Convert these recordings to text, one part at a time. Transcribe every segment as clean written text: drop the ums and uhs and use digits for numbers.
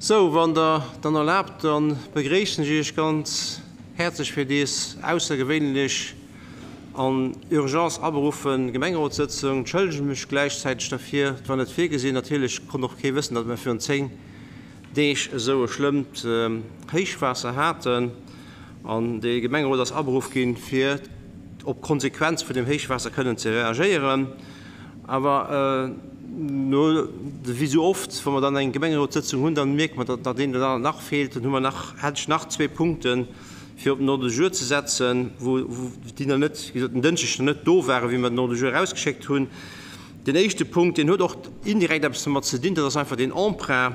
Sou, wann Der dann erlaabt, da begréissen ech Iech ganz häerzlech fir dees aussergewéinlech an Urgence aberuffen Gemengerotssëtzung. Entschëllege mech gläichzäiteg derfir, et war net virgesinn. Natierlech konnt och kee wëssen, datt mer virun 10 Deeg esou e schlëmmt Héichwaasser haten. An dee Gemengerot ass aberuff ginn, fir op d'Konsequenz vun deem Héichwaasser kënnen ze reagéieren. Awer no, wéi esou oft, wa mer dann eng Gemengerotssëtzung hunn, dann mierke mer, datt nach deen oder aneren nach feelt. Dann hu mer nach, hätt ech nach zwee Punkten, fir op den Ordre du jour ze setzen, wou, déi nach net, wéi gesot, en Dënschdeg nach net do waren, wéi mer den Ordre du jour erausgeschéckt hunn. Deen éischte Punkt, deen huet och indirekt eppes domat ze dinn, dat ass einfach deen Emprunt,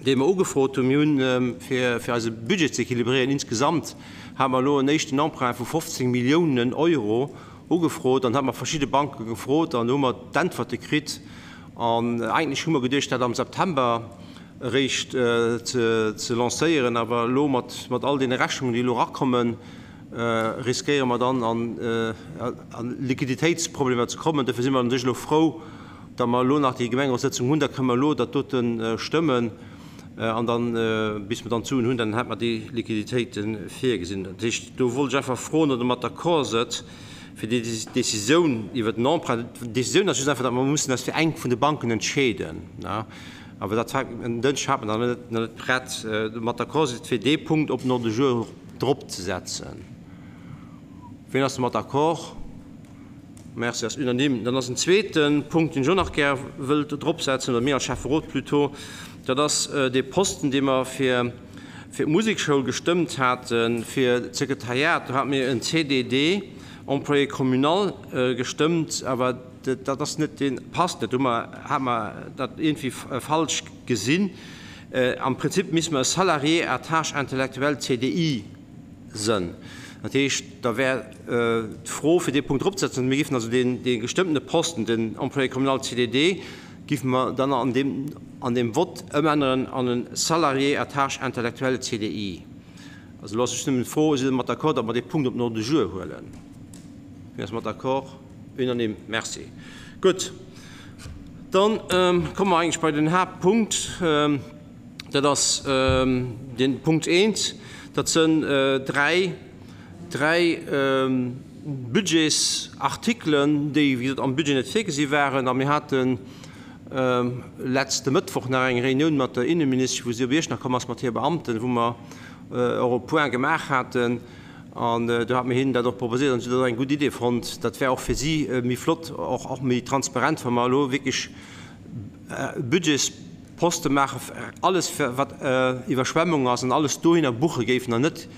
dee mer ugefrot hunn. Mir hunn, fir, fir eise Budget ze équilibréieren insgesamt, hate mer elo en éischten Emprunt vu 15 Milliounen Euro Ugefrot an hat mer verschidde Banke gefrot an do hu mer d'Äntwerte kritt. An eigentlech hu mer geduecht, dat am September eréischt ze lancéieren, awer elo mat all deene Rechnungen, déi elo erakommen, riskéiere mer dann a Liquiditéitsproblemer ze kommen. Dofir si mer un sech elo frou, datt mer elo nach déi Gemengerotssëtzung hunn. Da kënne mer elo dat dote stëmmen an dann, bis mer dann d'Suen hunn, dann hätte mer déi Liquiditéite virgesinn. Dat heescht, do wollt ech einfach froen, ob Der mat d'accord sidd, fir déi Décisioun iwwert den Emprunt. D'Décisioun ass just einfach, datt mer mussen eis fir eng vun de Banken entscheeden. Awer dat war en Dënschdeg hat mer nach net prett, mat d'accord sidd, fir dee Punkt op den Ordre du jour dropzesetzen. Wien ass domat d'accord? Merci, ass unanime. Dann ass en zweete Punkt, deen ech och nach gär wëllt dropsetzen, oder mir als Schäfferot plutôt, dat ass dee Posten, dee mer fir d'Musekschoul gestëmmt haten, fir d'Sekretariat. Do hate mir en CDD, Employé communal, gestëmmt, awer dat ass net deen, passt net. Do hu mer, hate mer dat iergendwéi falsch gesinn. Am Prinzip misste mer e Salarié à tâche intellectuelle, CDI, Sënn. Dat heescht, da wär d'Fro, fir dee Punkt eropzesetzen, mir géifen also deen, dee gestëmmtene Posten, den Employé communal CDD, géife mer dann an deem, an deem Vott ëmänneren an e Salarié à tâche intellectuelle CDI. Also elo ass just nëmmen d'Fro, Sidd Der mat d'accord, datt mer dee Punkt op den Ordre du jour huelen? Wien ass mat d'accord? Unanime. Merci. Gutt, dann komme mer eigentlech bei den Haaptpunkt. Dat ass den Punkt eent. Dat sënn dräi, dräi Budgetsartikelen, déi, wéi gesot, am Budget net virgesi waren. A mir hate letzte Mëttwoch nach eng Réunioun mat der Innenministesch, wou si op Iechternach komm ass mat hire Beamten, wou mer och e Point gemaach haten. An do hate mir hinnen dat och proposéiert an si hunn dat och eng gutt Idee fonnt. Dat wär och fir si méi flott, och méi transparent, wa mer elo wierklech Budgetsposte maachen, alles wat Iwwerschwemmung ass an alles dohinner buche géifen an net,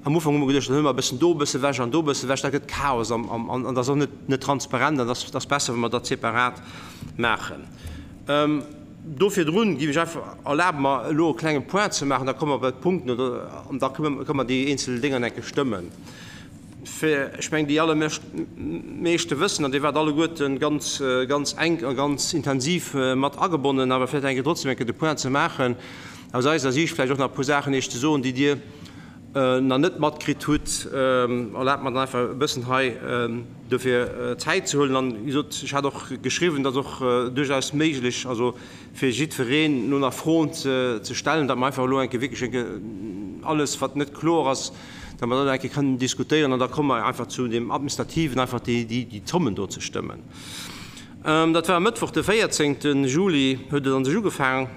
am Ufank hu mer geduecht, dann huele mer e bëssen do e bësse wech an do e bësse wech, dat gëtt Chaos an dat ass och net transparent an dat ass besser, wa mer dat separat maachen. Do virdrun géif ech einfach erlabe mer elo e klenge Point ze maachen, da komme mer bei d'Punkten oder an da kënne mer déi eenzel Dénger enke stëmmen. Fir, ech mengen, déi allermeeschte wëssen, an Dir waart alleguerte ganz, ganz enk a ganz intensiv mat agebonnen, awer vläicht eng Kéier trotzdem eng Kéier de Point ze maachen, aus eiser Siicht vläicht och nach e puer Saachen Iech ze soen, déi Dir nach net matkritt hutt. Erlaabt mer dann einfach e bëssen hei dofir Zäit ze huelen. An, wéi gesot, ech hat och geschriwwen, dass och duerchaus méiglech, also fir jiddwereen no nach Froen ze stellen, datt mer einfach elo eng Kéier wierklech eng Kéier alles, wat net kloer ass, datt mer dat eng Kéier kënnen diskutéieren an da komme mer einfach zu deem Administrativen, einfach déi Zommen do ze stëmmen. Dat war e Mëttwoch, de 14 Juli huet et a sech ugefaangen.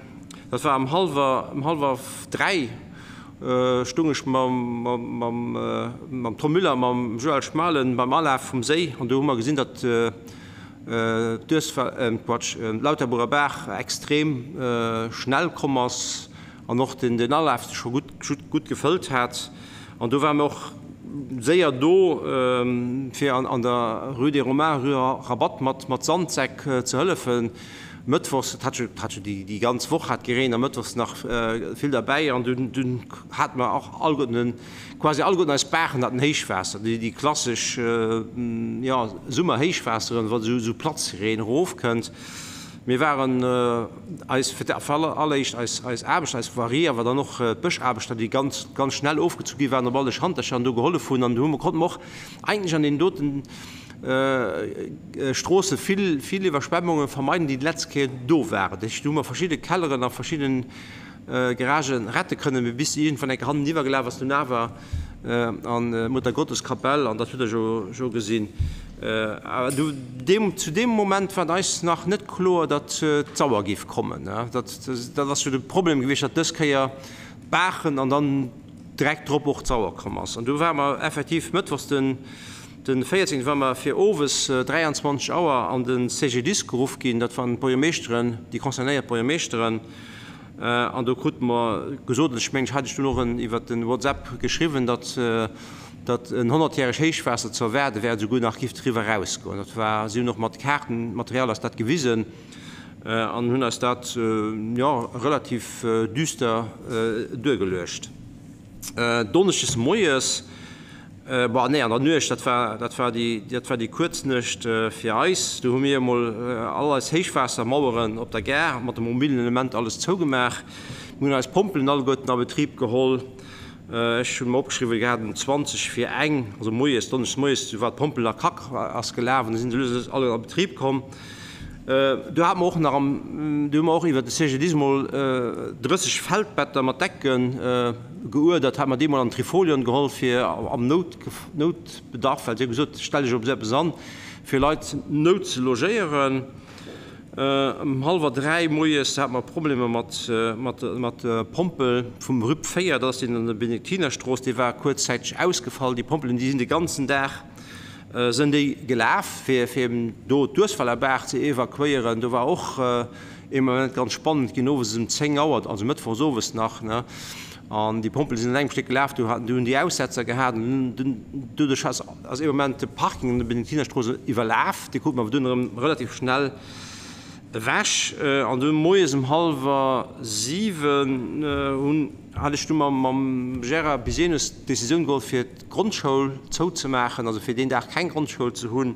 Dat war ëm hallwer, ëm hallwer dräi stung ech mam Tom Müller, mam Joël Schmalen beim Alaf vum Séi an do hu mer gesinn, datt d'Lauterburer Baach extrem schnell komm ass an och den Alaf sech scho gutt gefëllt hat. An do ware mir och séier do, fir an der Rue des Romains, Rue Rabat mat Sandsäck ze hëllefen. Mëttwochs, et hat jo déi ganz Woch hat gereent a mëttwochs nach vill derbäi an dunn hate mer och alleguerten Quasi alleguerten eis Baachen haten Héichwaasser, déi klassesch Summerhéichwaasseren, wa sou Platzreen erofkënnt. Mir waren eis fir d'alleréischt eis Aarbechter, eis Voirie, awer dann och d'Bëschaarbechter, déi ganz, ganz schnell ofgezu gi waren op alle Schantercher an do gehollef hunn. An do konnte mer och eigentlech an deenen doten Stroosse vill, vill Iwwerschwemmunge vermeiden, déi déi letzt Kéier do waren. Dat heescht, do hu mer verschidde Kelleren a verschidden. Garagë rette kënnen, mee bis se iergendwann eng Kéier hanneniwwer gelaf ass, dunn awer an d'Muttergotteskapell, an dat hutt Der jo jo gesinn. Awer du, deem, zu deem Moment war et eis nach net kloer, datt d'Sauer géif kommen. Dat, dat ass jo de Problem gewiescht, datt dës Kéier d'Baachen an dann direkt drop och d'Sauer komm ass. An du ware mer effektiv mëttwochs den, den 14. ware mer fir owes 23 Auer an de CGDIS geruff ginn. Dat waren d'Buergermeeschteren, déi concernéiert Buergermeeschteren. An do krute mer gesot, an ech mengen, ech hat Iech dunn och en iwwert de WhatsApp geschriwwen, datt datt en honnertjäreg Héichwaasser ze erwaarde wär, esouguer nach giff driwwer erausgoen. Dat war, si hunn och mat Kaartenmaterial eis dat gewisen an hunn eis dat, jo, relativ düster duergeluecht. Donneschdes moies, bon, nee, an der Nuecht, dat war, dat war déi, dat war déi kuerz Nuecht fir eis, do hu mir emol all eis Héichwaassermaueren op der Gare mat de mobilen Element alles zougemaach. Mir hunn eis Pompelen alleguerten a Betrib geholl. Ech hunn mer opgeschriwwen gehat, um 20 vir eng, also moies, donneschdes moies, du war d'Pompel a Kack ass gelaf an du sinn se lues alle a Betrib komm. Do hate mer och nach am, do hu mer och iwwert de CGDIS mol 30 Feldbetter mat Decke geuerdert, hate mer déi mol an den Trifolion geholl fir am Nout, Noutbedarf, well si hu gesot, stell dech op esou eppes an, fir Leit Nout ze logéieren. Ëm hallwer 3 moies hate mer Problemer mat, mat, mat der Pompel vum RUP 4, dat ass deen an der Benediktinerstrooss, dee war kuerzzäiteg ausgefall. Déi Pompelen, déi sinn de ganzen Dag Sënn déi gelaf, fir fir eben do d'Uesweller Baach ze evakuéieren. Do war och ee Moment ganz spannend ginn, owes ëm 10 Auer, also mëttwochs owes nach, ne, an déi Pompele sinn an engem Stéck gelaf, do haten, do hunn déi Aussetzer gehat an dunn doduerch ass ass ee Moment de Parking an der Benediktinerstrooss iwwerlaf. Dee krute mer awer dunn erëm relativ schnell ewech. An dunn moies ëm hallwer 7 hunn, hat ech du mam mam Gérard Bisenus d'Decisioun geholl fir d'Grondschoul zouzemaachen, also fir deen Dag keng Grondschoul ze hunn.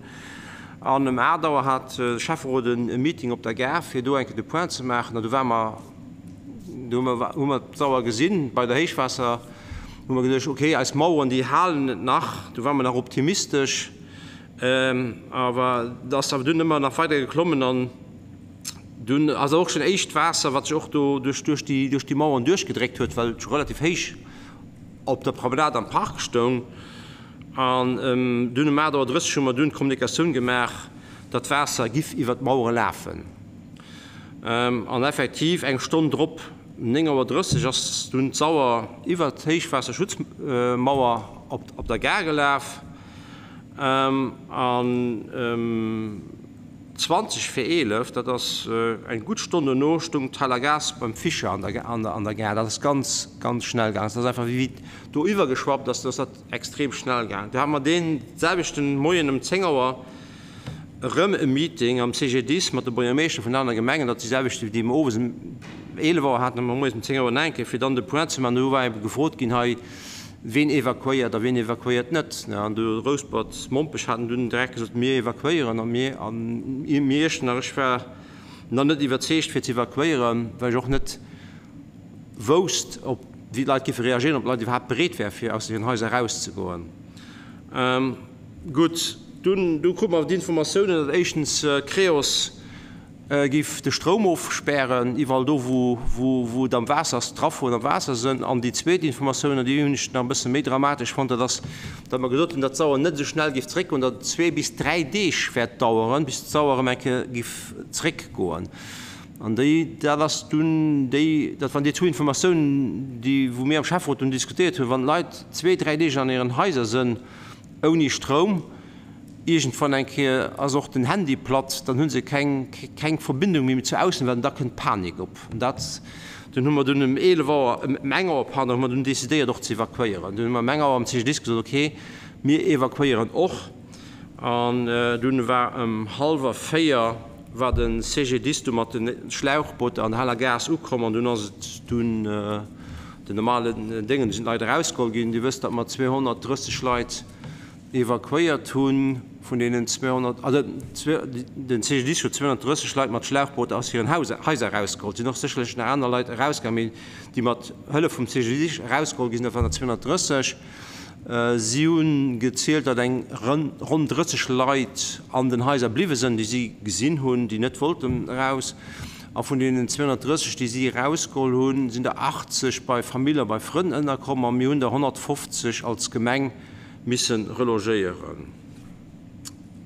An ëm 8 Auer hat de Schäfferot e Meeting op der Gare, fir do eng Kéier de Point ze maachen. An do ware mer, do hu mer d'Sauer gesinn bei der Héichwaasser, hu mer geduecht, okay, eis Maueren, déi halen et nach. Do ware mer nach optimistesch. Awer et ass awer dunn ëmmer nach weider geklommen an dunn ass och schonn éischt Waasser, wat sech och do duerch déi Maueren duerchgedréckt huet, well et scho relativ héich op der Promenade am Park stoung an dunn um 8 Auer 30 hu mer dunn d'Kommunikatioun gemaach, datt d'Waasser giff iwwer d'Mauere lafen. An effektiv eng Stonn drop, um 9 Auer 30, ass dunn d'Sauer iwwer d'Héichwaasserschutzmauer op der Gare gelaf an ëm 20 vir 11, dat ass eng gutt Stonn dono, stoung d'Haler Gaass beim Fischer an der Gare. Dat ass ganz, ganz schnell gaangen. Dat ass einfach, wéi et do iwwergeschwappt ass, do ass dat extrem schnell gaangen. Do hate mer dee selwechten Moien ëm 10 Auer erëm e Meeting am CGDIS mat de Buergermeeschter vun anere Gemengen. Dat ass déi selwecht, déi mer owes ëm 11 Auer haten, hu mer moies ëm 10 Auer nach eng Kéier, fir dann de Point ze maachen. Do war ebe gefrot ginn hei, Ween evakuéiert a ween evakuéiert net? An do Rouspert, Mompech haten dunn direkt gesot, mir evakuéieren a mir an mir Iechternach. Ech war nach net iwwerzeegt fir ze evakuéieren, well ech och net wousst, ob wéi d'Leit géife reagéieren, ob d'Leit iwwerhaapt bereet wäre fir aus hiren Haiser erauszegoen. Gutt, dunn du krute mer awer d'Informatiounen, datt éischtens Creos, Géif de Stroum ofspären, iwwerall do wou et am Waasser ass, d'Traffoen am Waasser sënn. An déi zweet Informatioun, an déi hunn ech nach e bësse méi dramatesch fonnt, dat ass, datt mer gesot hunn, datt d'Sauer net esou schnell géif zeréckgoen, datt et zwee bis dräi Deeg wäert daueren, bis d'Sauer erëm eng Kéier géif zeréckgoen. An déi, dat ass dunn déi, dat waren déi zwou Informatiounen, déi wou mir am Schäfferot dunn diskutéiert hunn, wann d'Leit zwee, dräi Deeg an hiren Haiser sënn ouni Stroum, Iergendwann eng Kéier ass och den Handy platt, dann hu se keng keng Verbindung méi zur Aussenwelt an da kënnt d'Panik op. An dat, dunn hu mer dunn ëm 11 Auer, ëm eng Auer, pardon, hu mer dunn decidéiert och ze evakuéieren. Dunn hu mer ëm eng Auer am CGDIS gesot, ok, mir evakuéieren och. An dunn war ëm hallwer 4 war de CGDIS du mat de Schlauchbooter an Haler Gaass ukomm an dunn ass et dunn den normalen Déngen, du sinn d'Leit erausgeholl ginn. Dir wësst, datt mer 230 Leit evakuéiert hunn, vun deenen 200, also den CGDIS huet 230 Leit mat Schlauchbooter aus hiren Haiser erausgeholl. Et sinn och sécherlech nach aner Leit erausgaangen, mee déi mat Hëllef vum CGDIS erausgeholl gi sinn, dat waren der 230. Si hu gezielt, datt eng ronn 30 Leit an den Haiser bliwwe sënn, déi si gesinn hunn, déi net wollten eraus. A vun deenen 230, déi si erausgeholl hunn, sinn der 80 bei Famill a bei Frënn ënnerkomm a mir hunn der 150 als Gemeng misse relogéieren.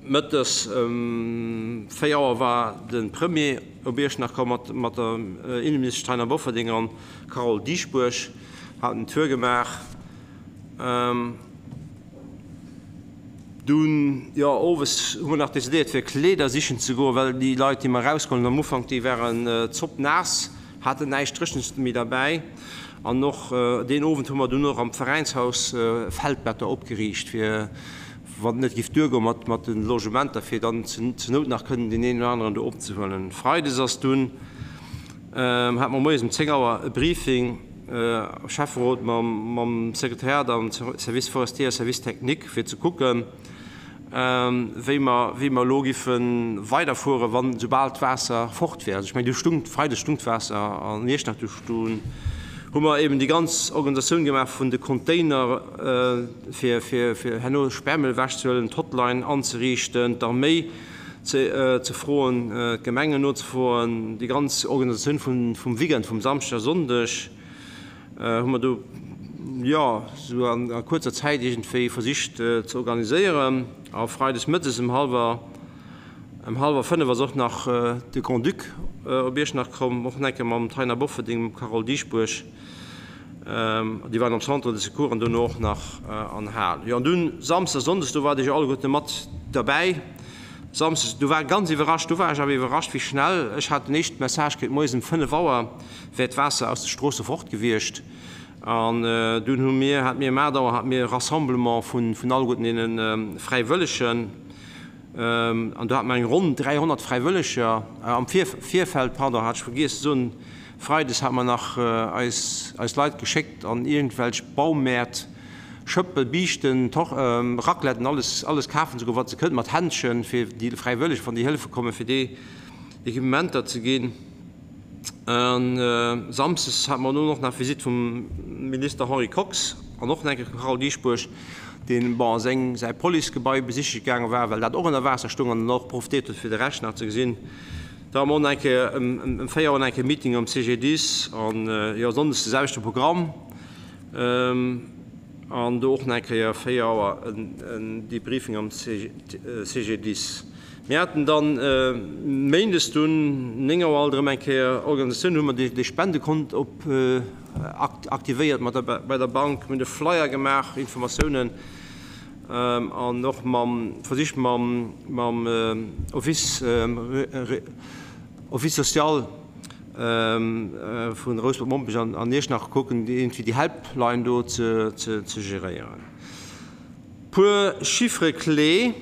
Mëttes ëm 4 Auer war de Premier op Iechternach komm mat der Inneministesch Taina Bofferding an Carole Dieschbourg haten Tour gemaach. Dunn, jo, owes hu mer nach decidéiert fir Kleeder sichen ze goen, well déi Leit, déi mer erausgeholl hunn am Ufank, déi waren zoppnaass, haten näischt Dréchenes méi derbäi. An och deen Owend hu mer dunn och am Veräinshaus Feldbetter opgeriicht, fir wann et net giff duergoen mat mat de Logementer, fir dann zur Nout nach kënnen deen een oder aneren do opzehuelen. Freides ass dunn, hate mer moies um 10 Auer e Briefing am Schäfferot mam Sekretariat am Service forestier a Service technique, fir ze kucken, wéi mer, wéi mer elo giffe weiderfueren, wann, soubal d'Waasser fort wär. Also ech mengen, du stung, freides stung d'Waasser an Iechternach, du hu mer eben déi ganz Organisatioun gemaach vun de Container, fir, fir, fir herno Sperrmüll ewechzehuelen, d'Hotline anzeriichten, d'Arméi ze, ze froen, d'Gemengen nozefroen, déi ganz Organisatioun vum, vum Weekend, vum Samschdeg a Sonndeg, hu mer do, jo, esou an a kuerzer Zäit iergendwéi versicht ze organiséieren. A freides mëttes ëm hallwer, ëm hallwer 5 ass och nach de Grand-Duc op Iechternach komm, och nach eng Kéier mam Taina Bofferding, mam Carole Dieschbourg. Déi waren am Centre de secours an dono och nach an Hal. Jo, an dunn Samsdes, Sonndes, do waart Dir jo alleguerte mat derbäi. Samsdes, do war ganz iwwerrascht, do war ech awer iwwerrascht, wéi schnell. Ech hat den éischte Message kritt moies ëm 5 Auer wär d'Waasser aus de Stroosse fort gewiescht. An dunn hu mir, hate mir ëm 8 Auer hate mir e Rassemblement vun, vun alleguerten deene Fräiwëllegen. An do hate mer eng ronn 300 Fräiwëlleger. Am Virfeld, pardon, hat ech vergiess ze soen, Freides hate mer nach eis eis Leit geschéckt an iergendwelch Baumäert Schëppen, Biischten, Racletten, alles alles kafen ze goen wat se kënnt, mat Händschen fir déi Fräiwëlleg wann déi hëllefe kommen fir déi Equipementer ze ginn. An Samsdes hate mer dunn och nach Visite vum Minister Henri Kox an och nach eng Kéier vum Carole Dieschbourg, deen bon seng säi Policegebai besiche gaange war, well dat och ënner Waasser stoung an en och profitéiert huet fir de Rescht nach ze gesinn. Da hu mer och nach eng Kéier ëm 4 Auer nach eng Kéier Meeting am CGDIS an jo Sonndes de selwechte Programm an do och nach eng Kéier 4 Auer en Debriefing am CGDIS. Mir haten dann Méindes dunn 9 Auer alt erëm eng Kéier Organisatioun, hu mer dee Spendekont op aktivéiert mat der bei der Bank, mir hunn de Flyer gemaach, Informatiounen. An och mam versicht mam mam Office Office social vun Rouspert-Mompech an an Iechternach kucken iergendwéi déi Helpline do ze ze ze geréieren. Puer Chiffres clés,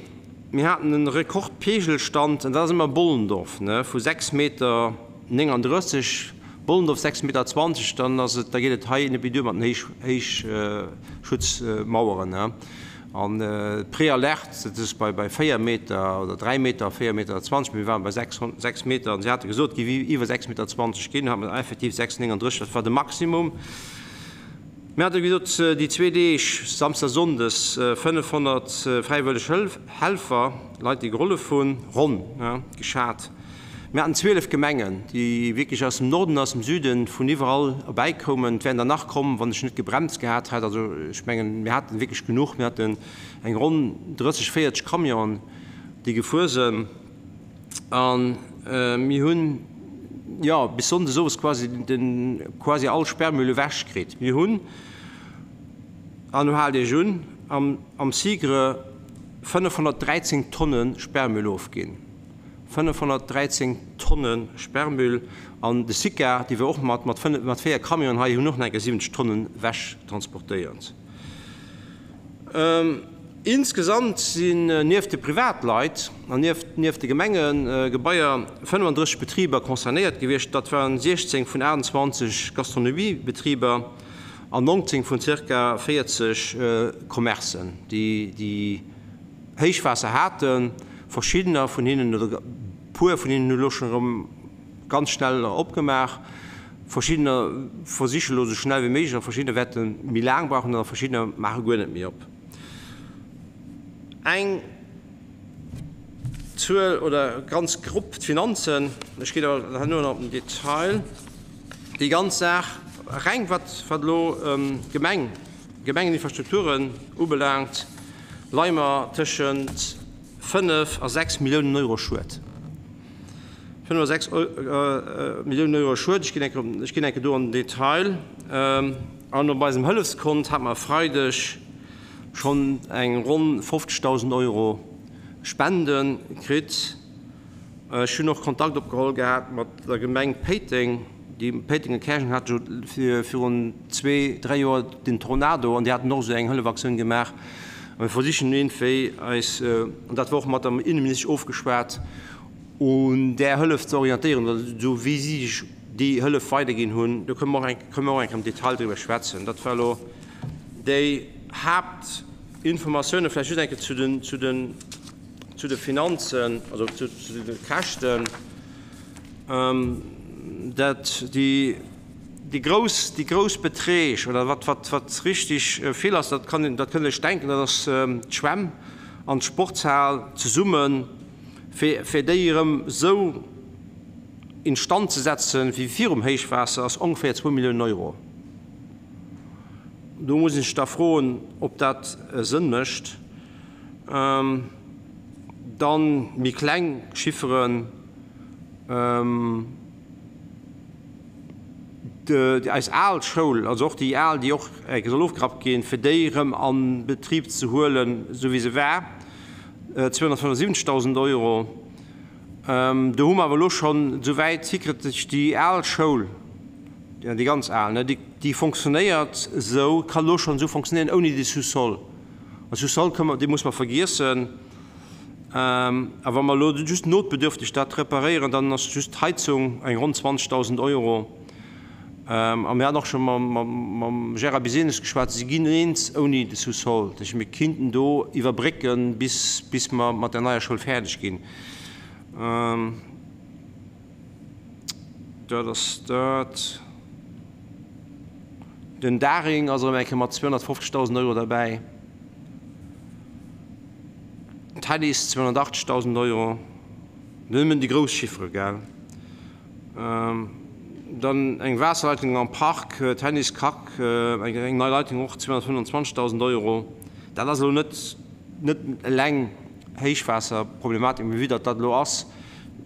Mir haten e Rekordpegelstand, an dat ass ëmmer Bollendorf, ne, vu 6 Meter 39, Bollendorf 6 Meter 20, dann ass et, da geet et hei net méi duer mat den Héich, Héichschutzmaueren, ne. An d'Préalerte, dat ass bei, bei 4 Meter oder 3 Meter, 4 Meter 20, mee mir waren bei 6, 6 Meter an si hate gesot, et géif iwwer 6 Meter 20 ginn, hat mer effektiv 6,39, dat war de Maximum. Mir hate gesot, déi zwee Deeg, Samsdes a Sonndes, 500 fräiwëlleg Helfer, Leit, déi gehollef hunn, ronn geschat. Mir haten 12 Gemengen, déi wierklech aus dem Norden, aus dem Süden, vun iwwerall erbäikoumen. Et wären der nach komm, wann ech net gebremst gehat hätt. Also ech mengen, mir haten wierklech genuch. Mir haten eng ronn 30, 40 Camionen, déi gefuer sinn. A mir hunn, jo, bis sonndes owes quasi den, quasi all Sperrmüll ewech kritt. Mir hunn, an elo haalt Iech un, am, am Sigre 513 Tonne Sperrmüll ofginn. 513 Tonne Sperrmüll an de Sika, déi war och mat mat 5, mat 4 Camionen hei, hunn och nach eng Kéier 70 Tonnen ewech transportéiert. Insgesamt sinn nieft de Privatleit an nieft nieft de Gemengegebaier 35 Betriber concernéiert gewiescht. Dat waren 16 vun 28 Gastronomiebetriber an 19 vun zirka 40 Commercen, déi déi Héichwaasser haten. Verschiddener vun hinnen oder e puer vun hinnen hu lo schonn erëm ganz schnell opgemaach. Verschiddener versiche lo esou schnell wéi méiglech a verschiddener wäerte méi laang brauchen a verschiddener maache guer net méi op. Eng d'Zuel oder ganz grob d'Finanzen. Ech ginn awer herno nach op den Detail. Déi ganz Saach, reng wat elo d'Gemeng, d'Gemengeninfrastrukturen ubelaangt, leie mer tëschent 5 a 6 Milliounen Euro Schued. 5 a 6 Milliounen Euro Schued. Ech ginn eng Kéier do an den Detail. An op eisem Hëllefskont hate mer e Freideg schonn eng ronn 50.000 Euro Spende kritt. Ech hunn och Kontakt opgeholl gehat mat der Gemeng Péiteng. Déi Péiteng a Käerjeng hate jo virun zwee, dräi Joer den Tornado an déi haten och esou eng Hëllef-Aktioun gemaach. A mir versichen iergendwéi eis, an dat war och mat der Inneministesch ofgeschwat, un där Hëllef ze orientéieren oder esou wéi si sech déi Hëllef weiderginn hunn. Do kënne mer och eng, kënne mer och eng Kéier am Detail driwwer schwätzen. Dat war elo déi Haaptinformatiounen. Vläicht just eng Kéier zu den, zu den, zu de Finanzen, also zu, zu de Käschten. Dat déi, déi grouss, déi grouss Beträg oder wat, wat, wat richtig vill ass, dat kann een, dat kënnt Iech denken, dat ass d'Schwämm an d'Sportshal zesummen, fir, fir déi erëm esou instand ze setzen wéi virum Héichwaasser, ass ongeféier zwou Milliounen Euro. Do muss een sech da froen, ob dat Sënn mécht. Dann méi kleng Chifferen, déi eis al Schoul, also och déi al, déi och soll ofgerappt ginn, fir déi erëm a Betrib ze huelen, esou wéi se war, 275.000 Euro. Do hu mer awer elo schonn esou wäit hikritt, datt déi al Schoul, déi ganz al, ne, déi fonctionnéiert esou, ka elo schonn esou fonctionnéieren ouni de Sous-sol. An Sous-sol kënne mer, dee muss mer vergiessen. A wa mer elo just notbedürftig dat reparéieren, dann ass just d'Heizung eng ronn 20.000 Euro. A mir haten och scho mam Gérard Bisenes geschwat, si ginn eens ouni de Sous-sol. Dat heescht, mir kinnten do iwwerbrécken, bis mer mat der neier Schoul fäerdeg ginn. Dat ass dat. Den Daring ass erëm eng Kéier mat 250.000 Euro derbäi. Tennis 280.000 Euro. Nëmmen déi grouss Chiffere, gell? Dann eng Waasserleitung am Park, Tennis, Kack, eng nei Leitung och 225.000 Euro. Dat ass elo net net eleng Héichwaasserproblematik, mee vue datt dat elo ass,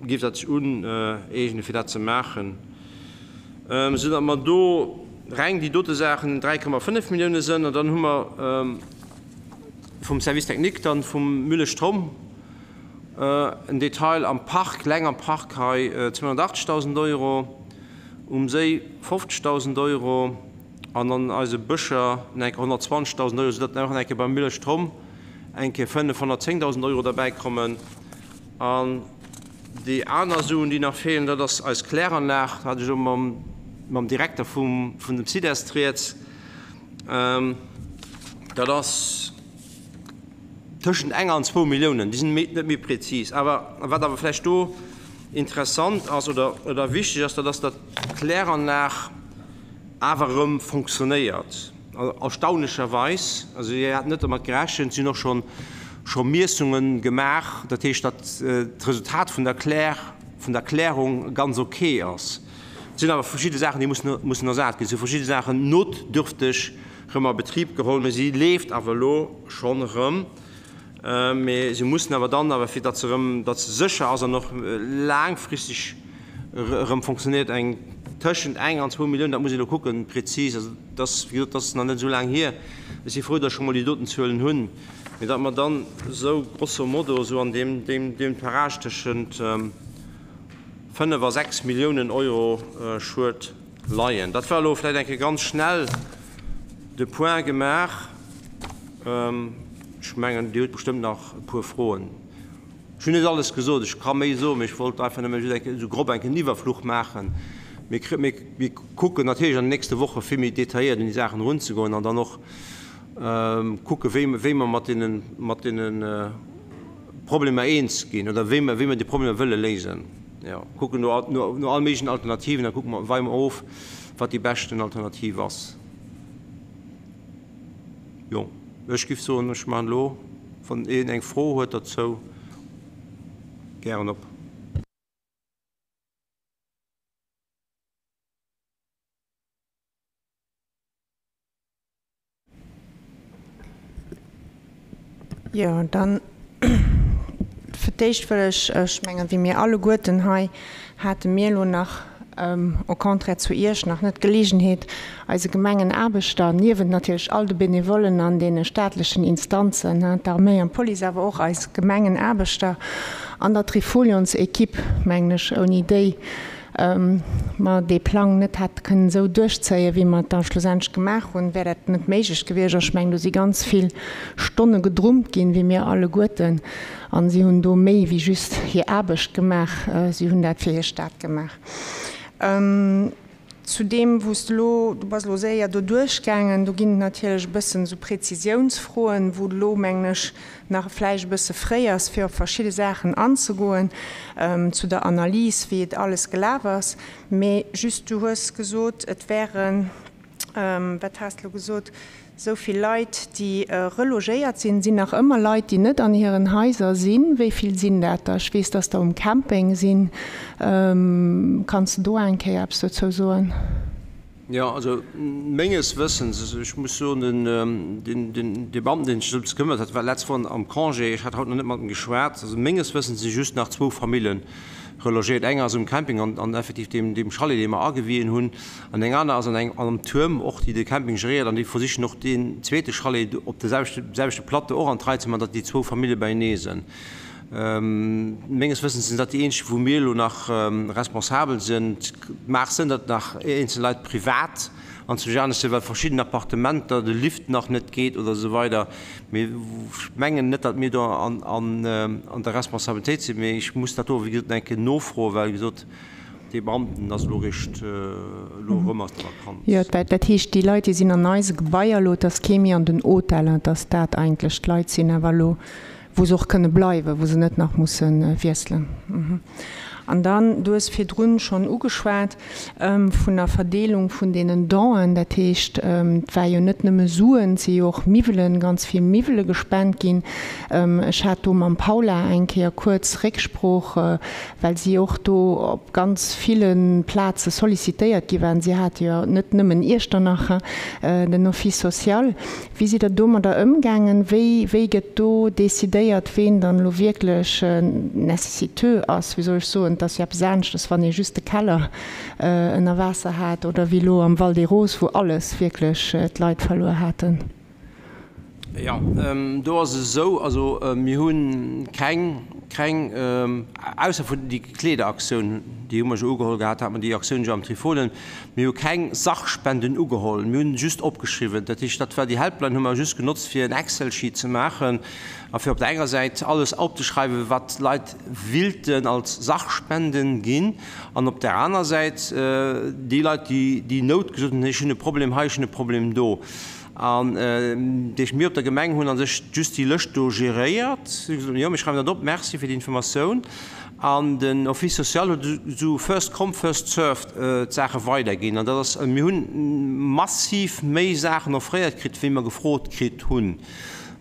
géif dat sech uneegnen, fir dat ze maachen. Esou datt mer do reng déi dote Saachen 3,5 Millioune sënn. An dann hu mer vum Service technique dann vum Müllestrom en Detail am Park, leng am Park hei 280.000 Euro, um Séi 50.000 Euro an an eise Bëscher nach eng Kéier 120.000 Euro, soudatt nach eng Kéier beim Müllestrom eng Kéier 510.000 Euro derbäikommen. An déi aner Suen, déi nach feelen, dat ass eis Kläranlag, do hat ech elo mam Direkter vum dem CIDEST rieds, dat ass tëschent enger an zwou Milliounen, déi sinn net méi prezis. Awer wat awer vläicht do interessant ass oder wichteg ass, dat ass, datt d'Kläranlag awer erëm fonctionnéiert, erstaunlecherweis. Also si haten net domat gerechent, si hunn och schonn scho Miessunge gemaach, dat heescht, datt d'Resultat vun der Klär, vun der Klärung ganz ok ass. Et sinn awer verschidde Saachen, déi mussen mussen ersat ginn. Et si verschidde Saachen notdürfteg erëm a Betrib geholl, mä si leeft awer elo schonn erëm. Mee se mussen awer dann awer, fir datt se erëm, datt se sécher ass an och laangfristeg erëm fonctionnéiert, eng tëschent eng an zwou Milliounen, dat muss een elo kucken prezis, also dat ass, wéi gesot, dat ass nach net esou laang hier, ech si frou, datt ech scho mol déi doten Zuelen hunn, mee datt mer dann esou grosso modo esou an deem, deem, deem Parage tëschent 5 a 6 Milliounen Euro Schued leien. Dat war elo vläicht eng Kéier ganz schnell de Point gemaach. Ech mengen, Dir hutt bestëmmt nach e puer Froen. Ech hunn net alles gesot, ech ka méi soen, mee ech wollt einfach nëmme just eng Kéier esou grob eng Kéier en Iwwerfluch maachen. Mir mir kucken natierlech an den nächste Woche vill méi detailléiert un déi Saachen erunzegoen an dann och kucke wéi wéi mer mat deenen mat deene Problemer eens ginn oder wéi mer wéi mer déi Problemer wëlle léisen. Jo, kucken no no all méiglechen Alternativen a kucke mer, weie mer of, wat déi beschten Alternativ ass. Jo, ech giff soen, ech maachen elo, wann een eng Fro huet derzou. gären op. Jo, dann fir d'éischt wëll ech, ech mengen, wéi mir alleguerten hei, hate mir elo nach, au contraire zu Iech, nach net d'Geleegenheet, eise Gemengenaarbechter, niewent natierlech all de Benevollen an deene staatlechen Instanzen, d'Arméi an d'Police, awer och eis Gemengenaarbechter an der Trifolions-Equipe, mengen ech, ouni déi mer dee Plang net hätte kënnen esou duerchzéien, wéi mer et da schlussendlech gemaach hunn, wär dat net méiglech gewiescht. An ech mengen, do si ganz vill Stonne gedrummt ginn, wéi mir alleguerten, a si hunn do méi wéi just hir Aarbecht gemaach, si hunn dat fir hir Stad gemaach. Zu deem, wou s de elo, du bass elo séier do duerchgaangen, do ginn et natierlech e bëssen esou Präzisiounsfroen, wou et elo, mengen ech, nach vläicht e bësse fréi ass, fir op verschidde Saachen anzegoen, zu der Analys, wéi et alles gelaf ass. Mee just, du hues gesot, et wären, wat has de elo gesot, Esou vill Leit, déi relogéiert sinn, sinn nach ëmmer Leit, déi net an hiren Haiser sinn. Wéi vill sinn dat der? Ech weess, dass der um Camping sinn. Kanns de do eng Kéier eppes dozou soen? Jo, also menges Wëssens, ech muss soen, den dee Beamten, deen sech drëms gekëmmert hat, war letzt Woch am Congé, ech hat haut nach net mat em geschwat, also menges Wëssens si just nach zwou Famillen relogéiert. Eng ass um Camping an effektiv deem Chalet, dee mer agewien hunn, An eng aner ass an engem an Tuerm, och déi de Camping geréiert, an déi versichen och deen zweete Chalet op de selwechte selwechte Plateau och an d'Rei ze man, datt déi zwou Famillje beienee sinn. Menges Wëssens sinn dat déi eenzeg, wou mir elo nach responsabel sinn. Et mag sinn, datt nach eenzel Leit privat anzwousch anescht sinn, well verschidden Appartementer de Lift nach net geet oder esou weider. Mee ech mengen net, datt mir do an an der Responsabilitéit sinn. Mee ech muss dat do, wéi gesot, nach eng Kéier nofroen, well, wéi gesot, Dee Beamten ass elo eréischt elo erëm aus der Vakanz. Jo, dat heescht, déi Leit, déi sinn an eise Gebaier elo, et ass kee méi an den Hoteller, et ass dat eigentlech, d'Leit sinn awer elo, wou se och kënne bleiwen, wou se net nach musse wiesselen. An dann, du hues virdrun schonn ugeschwat vun der Verdeelung vun deenen Donen, dat heescht, et war jo net nëmme Suen, et si jo och Miwwelen, ganz vill Miwwele gespent ginn. Ech hat do mam Paula eng Kéier kuerz Récksprooch, well si och do op ganz ville Plaze sollicitéiert gi waren. Si hate jo net nëmmen Iechternach den Office social. Wéi sidd Der domadder ëmgaangen? Wéi, wéi gëtt do decidéiert, ween dann elo wierklech nécessiteux ass? Wéi soll ech soen, et ass jo eppes aneschtes, wann ee just de Keller ënner Waasser hat oder wéi elo am Val des Roses, wou alles wierklech d'Leit verluer haten. Jo, do ass et esou, also mir hu keng, keng, ausser vun déi Kleederaktioun, déi hu mer jo ugeholl gehat, hat mer déi Aktioun jo am Trifolen, mir hu keng Sachspenden ugeholl, mir hunn just opgeschriwwen. Dat heescht, dat war déi Helpline hu mer just genotzt fir en Excel-Sheet ze maachen a fir op der enger Säit alles opzeschreiwen, wat d'Leit willten als Sachspenden ginn an op der aner Säit déi Leit, déi déi Nout gesot hunn, ech hunn e Problem hei, ech hunn e Problem do. An déi mir op der Gemeng hunn a sech just déi Lëscht do geréiert. Si hu gesot, jo, mir schreiwen dat op, merci fir déi Informatioun. An den Office social huet esou first come, first served d'Saache weiderginn. An dat ass, mir hunn massiv méi Saachen offréiert kritt, wéi mer gefrot kritt hunn.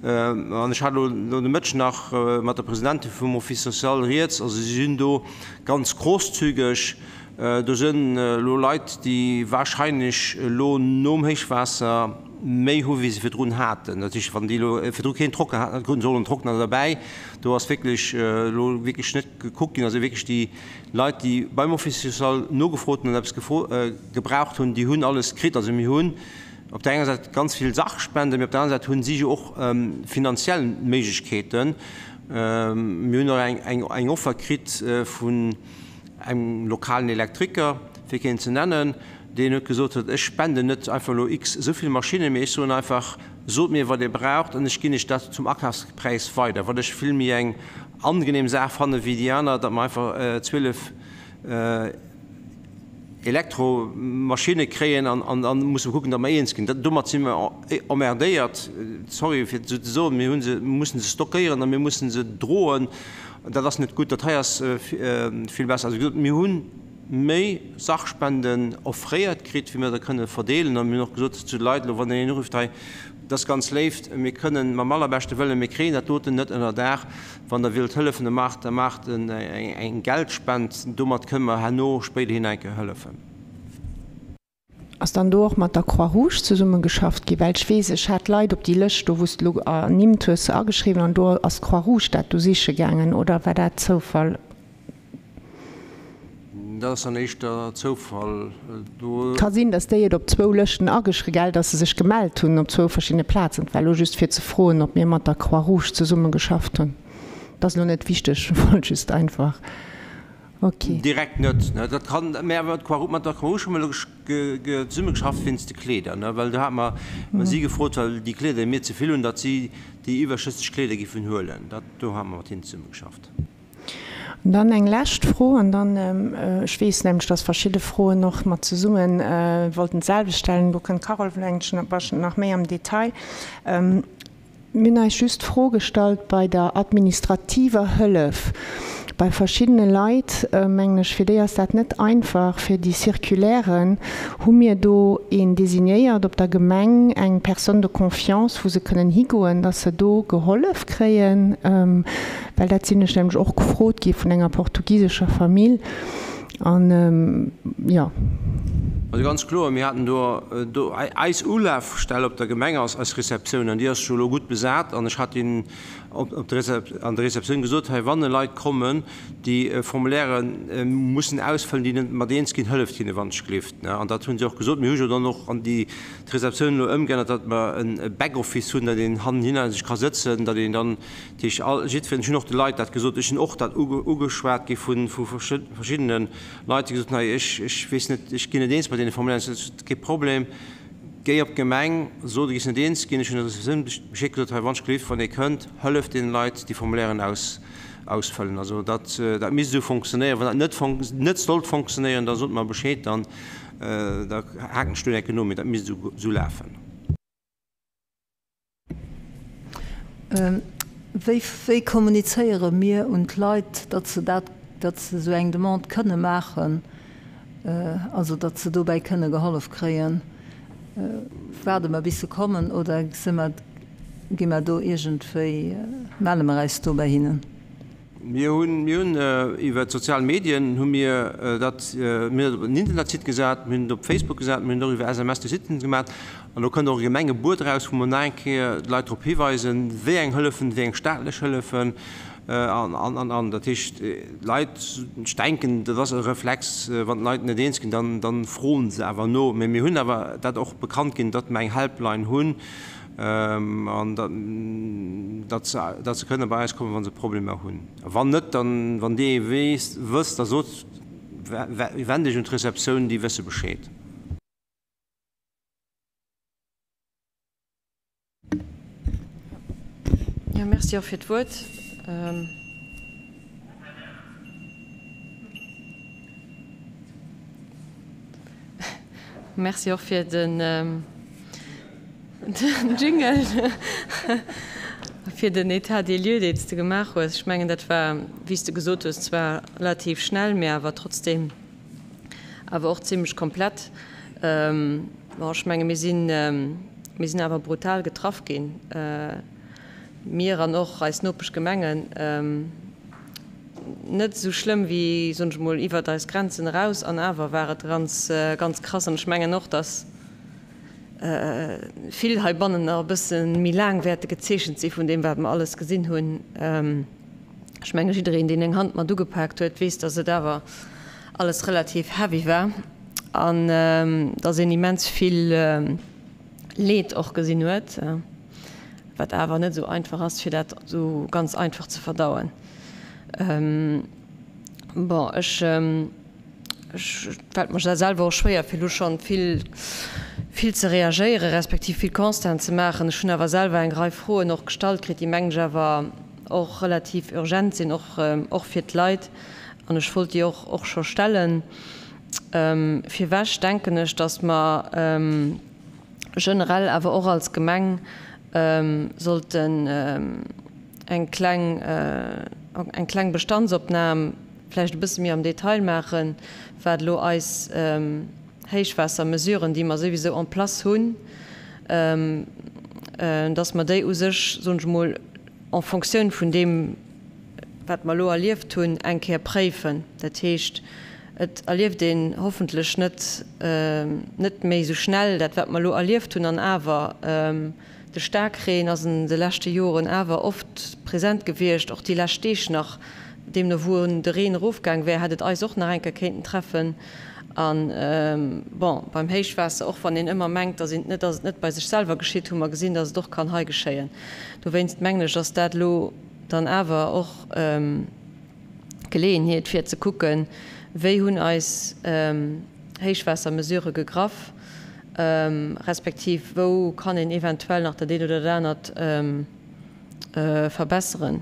An ech hat elo de Mëtteg nach mat der Presidentin vum Office social rieds. Also si sinn do ganz großzügeg. Do sënn elo Leit, déi wahrscheinlech elo nom Héichwaasser méi hu wéi se virdrun haten. Dat heescht, wann déi elo virdru keen Trockner haten, kruten se elo en Trockner derbäi. Do ass wierklech elo wierklech net gekuckt ginn. Also wierklech déi Leit, déi beim Office social nogefrot hunn an eppes gebraucht hunn, déi hunn alles kritt. Also mir hunn op där enger Säit ganz vill Sachspenden, mee op der anerer Säit hu si jo och finanziell Méiglechkeeten. Mir hunn och eng Offer kritt vun engem lokalen Elektriker, fir keen ze nennen, deen huet gesot huet, ech spenden net einfach elo x esou vill Maschinnen, mee ech soen einfach, sot mir wat Dir braucht an ech ginn Iech dat zum Akafspräis weider, wat ech vill méi eng angenehm Saach fanne wéi déi aner, datt mer einfach 12 Elektromaschinne kréien an da musse mer kucken, datt mer eens ginn. Domat si mer emmerdéiert, sorry fir et esou ze soen, mir hu se, mir mussen se stockéieren a mir mussen se droen. Dat ass net gutt. Dat hei ass vill besser. Also wéi gesot, mir hu méi Sachspenden offréiert kritt, wéi mir der kënne verdeelen. A mir hunn och gesot zu de Leit elo, wann een urifft hei. Et ass ganz léif, mir kënnen mam allerbeschte Wëllen, mir kréien dat doten net ënnerdaach. Wann Der wëllt hëllefen, da maacht, da maacht eng Geldspend, domat kënne mer herno spéiderhin eng Kéier hëllefen. Ass dann do och mat der Croix-Rouge zesummegeschafft ginn? Well ech weess, ech hat Leit op déi Lëscht do, wou s de elo ernimmt hues, ageschriwwen an do ass d'Croix-Rouge dat do siche gaangen, oder war dat Zoufall? Dat ass dann éischter Zoufall do. Ka sinn, datt déi et op zwou Lëschten ageschri, gell, datt se sech gemellt hunn op zwou verschiddene Plazen. Et war elo just fir ze froen, ob mir mat der Croix-Rouge zesummegeschafft hunn. Dat ass elo net wichteg, ech wollt just einfach, ok. Direkt net, ne, dat kann, mä awer d'Croix-Rouge, mat der Croix-Rouge hu mir elo zesummegeschafft wéinst de Kleeder, ne, well do hate mer si gefrot, well déi Kleeder, déi mir ze vill hunn, datt si déi iwwerschësseg Kleeder giffen huelen. Dat, do hate mer mat hinnen zesummegeschafft. An dann eng lescht Fro, an dann, ech weess nämlech, dass verschidde Froen och mat zesumme wollten d'selwecht stellen, do kënnt d'Carole vläicht nach méi am Detail. Mir hunn eis just d'Fro gestallt bei der administrativer Hëllef. Bei verschiddene Leit, mengen ech, fir déi ass dat net einfach, fir déi Circulairen. Hu mir do een designéiert op der Gemeng, eng Personne de confiance, wou se kënnen higoen, dass se do gehollef kréien? Well dat sinn ech nämlech och gefrot gi vun enger portugisescher Famill. An, jo. Also ganz kloer, mir haten do, do eis Ulafstell op der Gemeng ass eis Receptioun an déi ass jo elo gutt besat. An ech hat hinnen op der an der Receptioun gesot, hei wann Leit kommen, déi Formulairë mussen ausfëllen, déi net mat eens ginn, hëlleft hinne wann ech gelift. An dat hu se och gesot. Mir hu jo dann och an déi d'Receptioun elo ëmgeännert, datt mer e Backoffice hunn, datt een hannenhinner sech ka sëtzen, datt een dann Dat heescht, all, jiddwereen, ech hunn och de Leit dat gesot, ech sinn och dat ugeschwat gi vu verschiddene Leit, déi gesot hunn, hei, ech, ech weess net, ech ginn net eens mat deene Formulairen. Ech sot, Kee Problem, géi op d'Gemeng, so, du giss net eens ginn. Ech hunn der Receptioun Bescheed gesot, hei, wann ech gelift, wann Dir kënnt, hëlleft deene Leit, déi Formulairen aus, ausfëllen. Also dat, dat misst esou fonctionnéieren. Wann dat net fonc, net sollt fonctionnéieren, da sot mer Bescheed, dann, da haken ech do eng Ecke no, mee dat misst esou, esou lafen. Wéi kommunizéiere mir un d'Leit, datt se dat, datt se esou eng Demande kënne maachen, also datt se dobäi kënne gehollef kréien? Waarde mer bis se kommen oder si mer, gi mer do iergendwéi, melle mer äis do bei hinnen? Mir hunn, mir hunn iwwer d'sozial Medien hu mir dat, mir hunn dat op den Internetsite gesat, mir hunn et op Facebook gesat, mir hunn et och iwwer SMS de Sitten gemaat. An do kënnt och e Gemengebuet eraus, wou mer nach eng Kéier d'Leit drop hiweisen, wéi eng Hëllefen, wéi eng staatlech Hëllefen an, an, an, an. Dat heescht, d'Leit, ech denken, dat ass e Reflex, wann d'Leit net eens ginn, dann, dann froen se awer no. Mä mir hunn awer dat och bekannt ginn, datt mer eng Helpline hunn, An datt se kënne bei eis kommen, wa se Problemer hunn. A wann net, dann, wann Dir ee weess, wësst, da sot, wennt Iech un d'Receptioun, déi wësse Bescheed. Jo, merci och fir d'Wuert. Merci och fir den Jingle, fir den État des lieux, deen s de gemaach hues. Ech mengen, dat war, wéi s de gesot hues, zwar relativ schnell, mee awer trotzdeem awer och zimlech komplett. Bon, ech menge mir sinn, mir sinn awer brutal getraff ginn, mir an och eis Nopeschgemengen. Net esou schlëmm wéi, soen ech emol, iwwert eis Grenzen eraus, an awer war et ganz, ganz krass. An ech mengen och, dass vill heibannen nach e bësse méi laang wäerte gezeechent si vun deem, wat mer alles gesinn hunn. Ech menge jiddereen, deen eng Hand mat ugepaakt huet, weess, dass et awer alles relativ heavy war an dass een immens vill Leed och gesinn huet, wat awer net esou einfach ass, fir dat esou ganz einfach ze verdauen. Bon, ech, ech fält mer selwer och schwéier, fir elo schonn vill, vill ze reagéieren, respektiv vill Constaten ze maachen. Ech hunn awer selwer eng Rei Froen och gestallt kritt, déi, mengen ech, awer och relativ urgent sinn, och, och fir d'Leit. An ech wollt déi och, och scho stellen. Virwech denken ech, datt mer generell awer och als Gemeng sollten eng kleng, eng kleng Bestandsopnam vläicht e bësse méi am Detail maachen, wat elo eis Héichwaassermesuren, déi mer souwisou en place hunn. dass mer déi u sech, soen ech emol, en Fonctioun vun deem, wat mer elo erlieft hunn, eng Kéier préifen. Dat heescht, et erlieft een hoffentlech net, net méi esou schnell dat, wat mer elo erlieft hunn. An awer, de Staarkreen ass an de leschte Joren awer oft present gewiescht, och déi lescht Deeg nach. Deemno wou de Reen erofgaang wär, hätt et eis och nach eng Kéier kéinten treffen. An, bon, beim Héichwaasser, och wann een ëmmer mengt, dass een et net, dass et net bei sech selwer geschitt, hu mer gesinn, dass et och kann hei geschéien. Dowéinst mengen ech, ass dat elo dann awer och d'Geleeënheet fir ze kucken, wéi hunn eis Héichwaassermesurë gegraff, respektiv wou kann een eventuell nach dat eent oder dat anert verbesseren.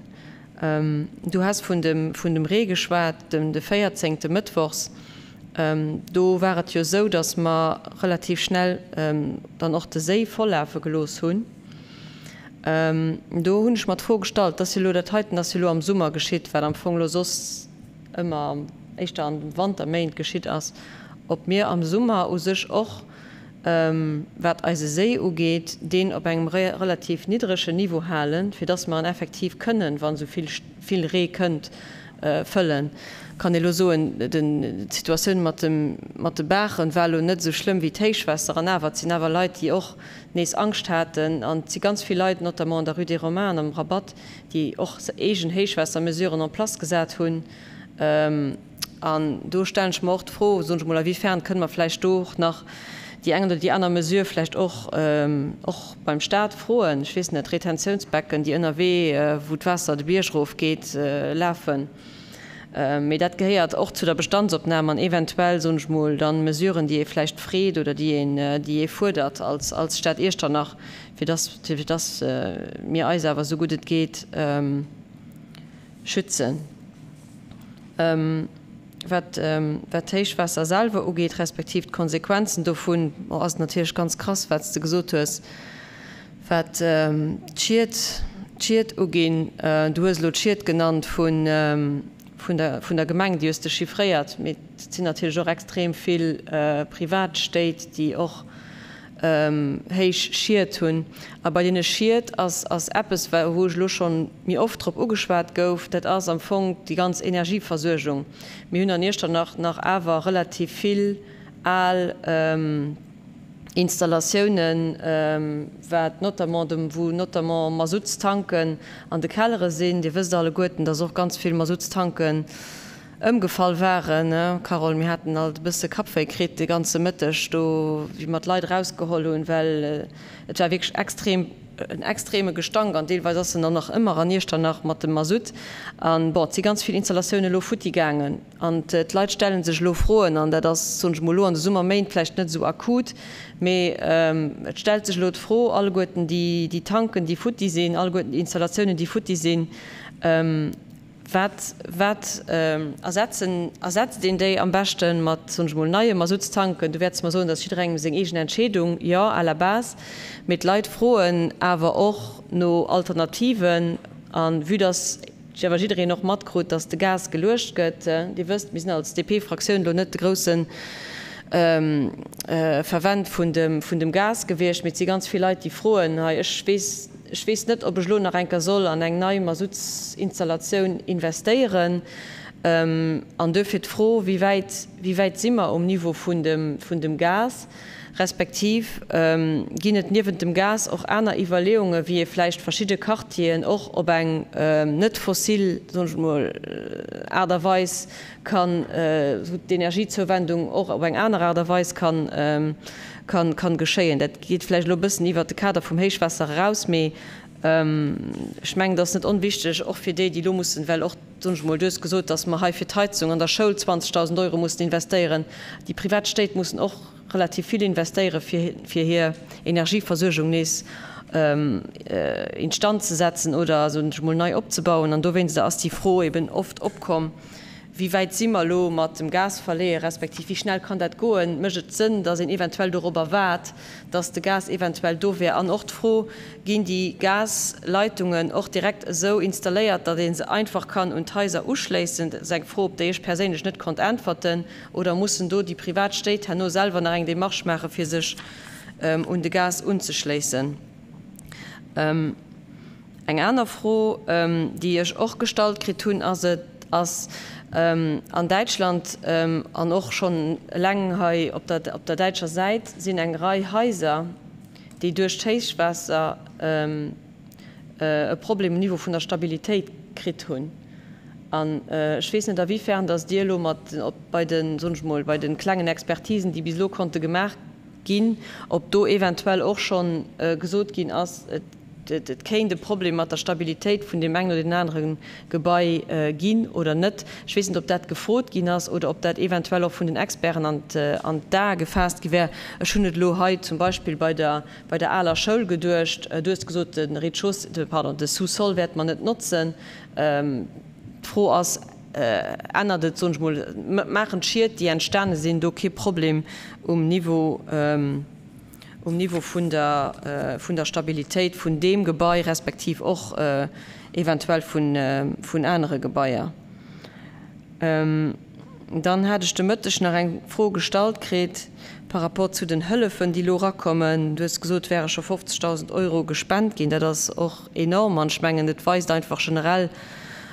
Du has vun dem, vun dem Ree geschwat, dem, de véierzéngte mëttwochs. Do war et jo esou, datt mer relativ schnell dann och de Séi vollafe gelooss hunn. Do hunn ech mer d'Fro gestallt, dass jo elo dat heiten ass jo elo am Summer geschitt, wat am Fong elo soss ëmmer éischter an de Wanterméint geschitt ass, ob mir am Summer u sech och, wat eise Séi ugeet, deen op engem relativ niddregen Niveau halen, fir dass mer en effektiv kënnen, wa sou vill vill Ree kënnt, fëllen. Kann ee elo soen, d'Situatioun mat dem mat de Baachen war elo net esou schlëmm wéi d'Héichwässer, an awer, et sinn awer Leit, déi och nees Angscht haten, an et si ganz vill Leit, notamment an der Rue des Romains an am Rabatt, déi och eegen Héichwaassermesuren en place gesat hunn. An do stellen ech mer och d'Fro, soen ech emol, a wéi fern kënne mer vläicht do och nach déi eng oder déi aner Mesure vläicht och och beim Stat froen, ech weess net, Retentiounsbecken, déi ënnerwee, wou d'Waasser de Bierg erofgeet, lafen. Mee dat gehéiert och zu der Bestandsopnam an eventuell, soen ech mol, dann Mesuren, déi ee vläicht freet oder déi een, déi ee fuerdert als, als Stad Iechternach, fir dass, fir dass mir eis awer esou gutt et geet schützen. Wat, wat d'Héichwaasser selwer ugeet, respektiv d'Konsequenzen dovun, ass et natierlech ganz krass, wat s de gesot hues, Wat d'Schied, d'Schied uginn, du hues elo d'Schied genannt vun, vun der, vun der Gemeng, déi hues de chiffréiert, mee et sinn natierlech och extrem vill privat Stéit, déi och héich Schied hunn. A bei deene Schied ass, ass eppes, wou ech elo schonn méi oft drop ugeschwat gouf, dat ass am Fong déi ganz Energieversuergung. Mir hunn an Iechternach nach awer relativ vill al, Installatiounen, wat notamment dem, wou notamment Masuttstanken an de Kellere sinn. Dir wësst alleguerten, dass och ganz vill Masuttstanken ëmgefall waren, Carole. Mir haten alt e bësse Kappwéi kritt de ganze Mëtteg do, wéi mer d'Leit erausgeholl hunn, well et war wierklech extrem, en extreme Gestank an deelweis ass en dann nach ëmmer an Iechternach mat dem Masutt. An bon, et si ganz vill Installatiounen elo futti gaangen. An d'Leit stelle sech elo Froen, an dat ass, soen ech emol, elo an de Summerméint vläicht net esou akut, mee et stellt sech elo d'Fro, alleguerten déi Tanken, déi futti sinn, alleguerten déi Installatiounen, déi futti sinn, wat, wat ersetzen, ersetzt een déi am beschte mat, soen ech emol, neie Masuttstanken? Du wäerts mer soen, dat ass jidderengem seng eegen Entscheedung, jo, à la base, mee d'Leit froen awer och no Alternativen, a vue dass, Awer jiddereen och matkrut, dass de Gas geluecht gëtt. Dir wësst, mir sinn als DP-Fraktioun elo net de grousse Fervent vun dem Gas gewiescht, mee et si ganz vill Leit, déi froen hei, ech weess, ech weess net, ob ech elo nach eng Kéier soll an eng nei Masuttsinstallatioun investéieren. An duerfir d'Fro, Wéi wäit, wéi wäit si mer um Niveau vun dem Gas? Respektiv ginn et niewent dem Gas och aner Iwwerleeungen, wéi ee vläicht verschidde Quartieren och op eng net fossil, soen ech emol, Aart a Weis kann, wou d'Energiezouwendung och op eng aner Aart a Weis kann, kann geschéien. Dat geet vläicht elo e bëssen iwwert de Kader vum Héichwaasser eraus, mee ech mengen, dat ass net onwichtig, och fir déi, déi elo mussen, well och, soen ech emol, du hues gesot, datt mer hei fir d'Heizung an der Schoul 20.000 Euro mussen investéieren, déi privat Stéit mussen och relativ vill investéiere fir hir Energieversuergung nees instand ze setzen oder, soen ech emol, nei opzebauen. An dowéinster ass déi Fro eben oft opkomm, Wéi wäit si mer elo mat dem Gasverleeë respektiv wéi schnell kann dat goen? Mécht et Sënn, datt een eventuell dorobber waart, datt de Gas eventuell do wär? An och d'Fro, Ginn déi Gasleitungen och direkt esou installéiert, datt ee se einfach kann un d'Haiser uschléissen? Dat ass eng Fro, op déi ech perséinlech net konnt äntwerten. Oder mussen do déi privat Stéit herno selwer nach eng Démarche maachen, fir sech un de Gas unzeschléissen? Eng aner Fro, déi ech och gestallt kritt hunn, ass et, ass an Däitschland an och schonn eleng hei op der, op der däitscher Säit sinn eng Rei Haiser, déi duerch d'Héichwaasser e Problem um Niveau vun der Stabilitéit kritt hunn. An ech weess net, awifern datt Dir elo mat bei den, soen ech mol, bei de klengen Expertisen, déi bis elo konnte gemaach ginn, ob do eventuell och schonn gesot ginn ass, et kéint e Problem mat der Stabilitéit vun deem engen oder deem anere Gebai ginn oder net. Ech weess net, ob dat gefrot ginn ass oder ob dat eventuell och vun den Experten an d'Ae gefaasst gi wär. Ech hunn et elo hei zum Beispill bei der, bei der aler Schoul geduecht. Du hues gesot, de Rez-de-chaussée, pardon, de Sous-sol wäerte mer net notzen. D'Fro ass, Ännert et, soen ech mol, maachen d'Schied, déi entstane sinn, do kee Problem um Niveau, um Niveau vun der, vun der Stabilitéit vun deem Gebai respektiv och eventuell vun, vun anere Gebaier? Dann hat ech de Mëtteg nach eng Fro gestallt kritt par rapport zu den Hëllefen, déi elo erakommen. Du hues gesot, et wäre scho 50.000 Euro gespent ginn. Dat ass och enorm an ech mengen, et weist einfach generell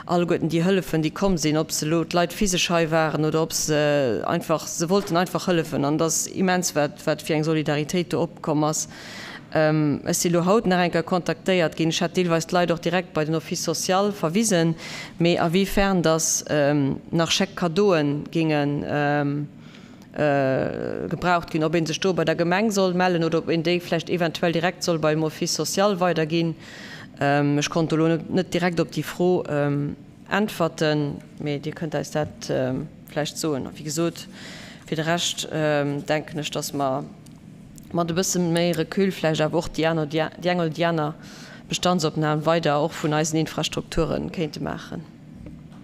alleguerten déi Hëllefen, déi komm sinn, ob se elo d'Leit physesch hei waren oder ob se einfach, se wollten einfach hëllefen an et ass immens, wat, wat fir eng Solidaritéit do opkomm ass. Ech si lo haut nach eng Kéier kontaktéiert ginn. Ech hat deelweis d'Leit och direkt bei den Office social verwisen, mee a wéi fern datt nach Chèque-cadeaue géinge gebraucht ginn, ob ee sech do bei der Gemeng soll mellen oder ob een déi vläicht eventuell direkt soll beim Office social weiderginn. Ech konnt do lo net direkt op déi Fro äntwerten, mee Dir kënnt eis dat vläicht soen. A wéi gesot, fir de Rescht denken ech, datt mer mat e bësse méi Recul vläicht awer och déi aner, déi eng oder déi aner Bestandsopnam weider och vun eisen Infrastrukture kéinte maachen.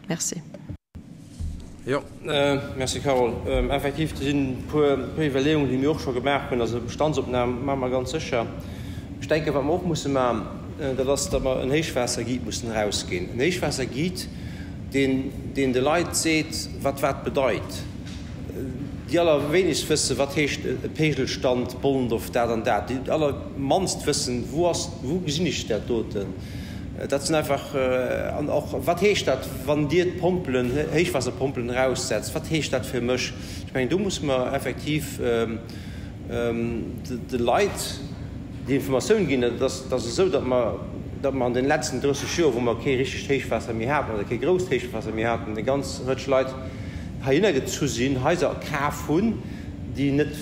Merci. Jo, merci Carole. Effektiv, do sinn e puer Iwwerleeungen, déi mir och scho gemaach hunn. Also Bestandsopnam maache mer ganz sécher. Ech denken, wat mer och musse maachen, dat ass, datt mer en Héichwaasserguide mussen erausginn. En Héichwaasserguide, deen, deen de Leit seet, wat wat bedeit. Déi allerwéinegst wëssen, wat heescht e Pegelstand Bollendorf dat an dat. Déi allermannst wëssen, wou ass, wou gesinn ech dat doten. Dat sinn einfach, an och, wat heescht dat, wann Dir d'Pompelen, Héichwaasserpompelen eraussetzt, wat heescht dat fir mech? Ech mengen, do musse mer effektiv de Leit déi Informatioun ginn. Et ass esou, datt mer, datt mer an den letzten 30 Joer, wou mer kee richtegt Héichwaasser méi haten oder kee grousst Héichwaasser méi haten, eng ganz Rëtsch Leit heihinner gezu sinn, Haiser kaf hunn, déi net,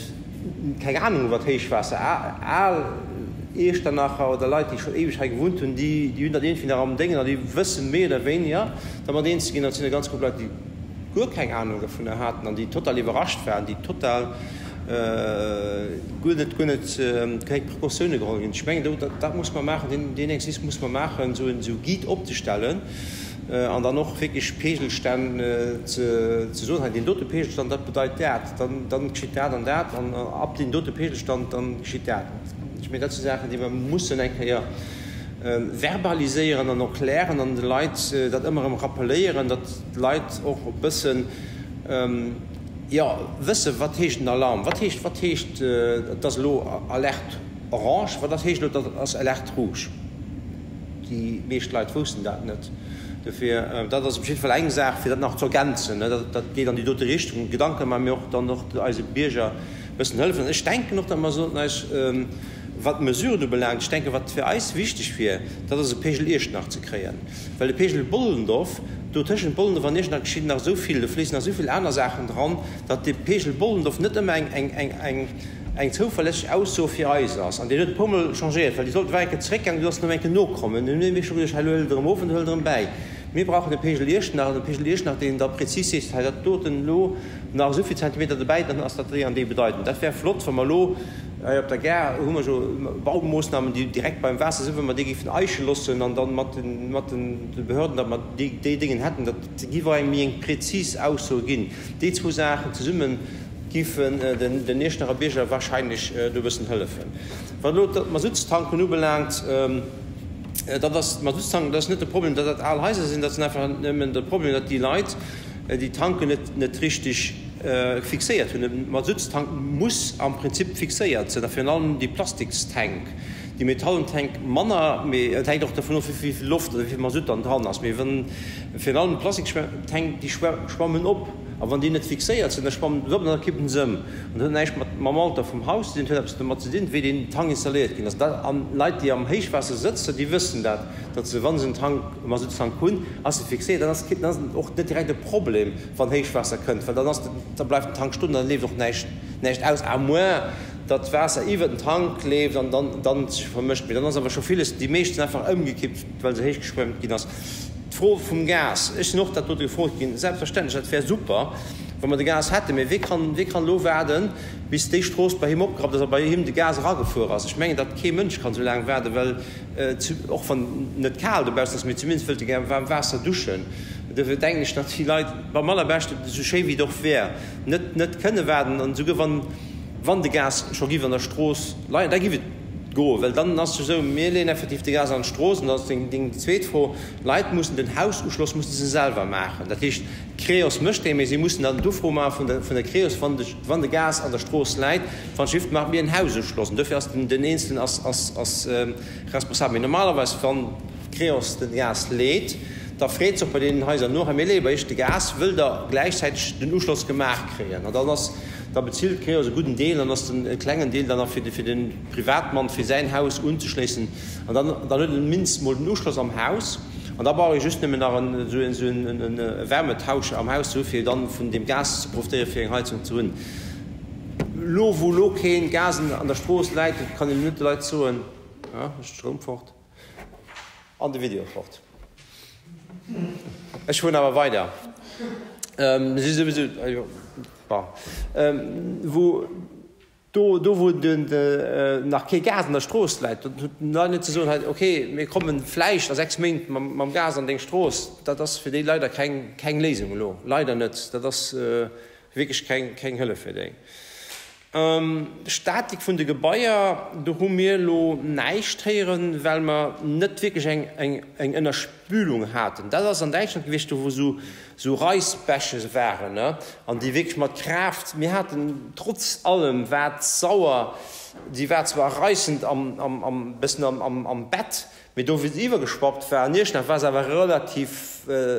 keng Ahnung iwwert Héichwaasser, al Iechternacher oder Leit, déi schonn éiweg hei gewunnt hunn, déi hunn dat iergendwéi nach am Déngen an déi wësse méi oder wéiniger dermat eens ze ginn. An et sinn e ganz Grupp Leit, déi guer keng Ahnung dovunner haten an déi total iwwerrascht waren, déi total guer net, guer net, keng Precautioune geholl hunn. Ech mengen, do, dat muss mer maachen, deen, deen Exercice muss mer maachen, esou en esou Guide opzestellen an dann och wierklech Pegelstänn ze soen, hei deen dote Pegelstand, dat bedeit dat, dann, dann geschitt dat an dat an ab deem dote Pegelstand, dann geschitt dat. Ech mengen, dat si Saachen, déi mer mussen eng Kéier verbaliséieren an erklären an de Leit dat ëmmer erëm rappeléieren, datt d'Leit och e bëssen, jo, wëssen, wat heescht en Alarm, wat heescht, wat heescht, et ass elo Alerte orange, wat heescht elo, et ass Alerte rouge. Déi meescht Leit woussten dat net. Dofir, dat ass op jidde Fall eng Saach, fir dat nach ze ergänzen. Dat geet an déi dote Richtung. Gedanke maache mir och dann och eise Bierger e bëssen hëllefen. Ech denken och, datt mer sollten eis, wat d'Mesuren ubelaangt, ech denken, wat fir eis wichteg wier, dat ass e Pegel Iechternach ze kréien. Well de Pegel Bollendorf, do tëschent Bollendorf an Iechternach geschitt nach esou vill, do fléissen nach esou vill aner Saachen dran, datt de Pegel Bollendorf net ëmmer eng, eng, eng, eng zouverlässeg Ausso fir eis ass. An deen huet e puermol changéiert, well déi sollt war eng Kéier zeréckgaangen, du ass en erëm eng Kéier nokommen. Dunn hu mir scho geduecht, hei elo hëlt et erëm of an du hëlt erëm bäi. Mir brauchen e Pegel Iechternach an e Pegel Iechternach, deen da prezis seet, hei dat doten elo nach esou vill Zentimeter dobäi, dann ass dat déi an déi Bedeitung. Dat wär flott, wa mer elo hei op der Gare hu mer jo Baumoossnamen, déi direkt beim Waasser sinn, wa mer déi géifen eiche loossen an dann mat den, mat den Behörden, datt mer déi, déi Déngen hätten, dat géif och eng méi eng prezis Ausso ginn. Déi zwou Saachen zesummen giffen den Iechternacher Bierger wahrscheinlech do e bëssen hëllefen. Wat elo d'Masuttstanken ubelaangt, dat ass, d'Masuttstanken, dat ass net de Problem, datt dat al Haiser sinn, dat ass einfach nëmmen de Problem, datt déi Leit déi Tanken net net richteg fixéiert hunn. E Masuttstank muss am Prinzip fixéiert sinn, a virun allem déi Plastikstank. Déi Metallentänk manner, mee et hänkt och dovun of, wéi vill Loft oder wéi vill Masutt dann dran ass. Mee wann virun allem d'Plastikstänk, déi schwammen op a wann déi net fixéiert sinn, da schwammen se op an da kippen se ëm. An dat huet näischt mat mam Alter vum Haus ze dinn, et huet eppes domat ze dinn, wéi deen Tank installéiert ginn ass. Dat an Leit, déi am Héichwaasser sëtzen, déi wëssen dat, datt se, wa se en Tank, e Masuttstank hunn, ass e fixéiert, dann ass dann ass et och net direkt e Problem, wann Héichwaasser kënnt, well dann ass den, da bleift den Tank stoen an da leeft och näischt, näischt aus, à moins datt d'Waasser iwwer den Tank leeft an dann, dann sech vermëscht. Mee dann ass awer scho villes, déi meescht sinn einfach ëmgekippt, well se héich geschwemmt ginn ass. D'Fro vum Gas, ech sinn och dat dote gefrot ginn, selbstverständlech, dat wär super, wa mer de Gas hätten, mee wee kann, wee kann elo waarden, bis déi Strooss bei him opgerappt ass a bei him de Gas eragefuer ass? Ech mengen, datt kee Mënsch kann esou laang waarden, well och wann net kal dobaussen ass, mee zumindest wëllt e gär waarm Waasser duschen. Dofir denken ech, datt déi Leit beim allerbeschten, esou schéi wéi et och wär, net, net kënne waarden. An esouguer wann, wann de Gas scho giff an der Strooss leien, da giff et goen, well dann ass et jo esou, mir leeën effektiv de Gas an d'Strooss. An da ass deng, deng zweet Fro, Leit mussen den Haususchloss musse se selwer maachen. Dat heescht, d'Creos mécht dee, mee si mussen dann d'Ufro maache vun der, vun der Creos, wann de, wann de Gas an der Strooss läit, wann d'Schiff maacht mir en Haususchloss. An dofir ass den, den Eenzelen ass, ass, ass responsabel. Mee normalerweis, wann d'Creos de Gas leet, da freet se och bei deenen Haiser no, hei mir leeë bei iech de Gas, wëllt Der gläichzäiteg den Uschloss gemaach kréien? An dann ass, da bezilt d'Creos e gudden Deel, an ass den, e klengen Deel dann nach fir de, fir de Privatmann, fir säin Haus unzeschléissen. An dann, dann huet en mindestens mol den Uschloss am Haus. An da brauch ee just nëmmen nach en, esou en, esou en, e Wärmetauscher am Haus ze hu fir dann vun deem Gas ze profitéieren, fir eng Heizung ze hunn. Elo wou elo keen Gas an der Strooss läit, kann een net de Leit soen, ah, ass de Stroum fort an de Video fort. Ech fueren awer weider. Mir si souwisou, bon, wou. Do, do wou den, nach kee Gas an der Strooss läit, do huet den Leit net ze soen, hei, okay, mir kommen vläicht a 6 Méint mam, mam Gas an deng Strooss. Dat ass fir déi leider keng, keng Léisung elo. Leider net. Dat ass wierklech keng, keng Hëllef fir déi. Statik vun de Gebaier, do hu mir elo näischt héieren, well mer net wierklech eng, eng, eng Ënnerspülung haten. Dat ass an Däitschland gewiescht, do wou esou, esou Reisbäche waren, ne, an déi wierklech mat Kraaft, mir haten trotz allem war d'Sauer, déi war zwar reissend am, am, am bëssen am, am, am Bett, mee do wéi se iwwergeschwappt war an Iechternach war se awer relativ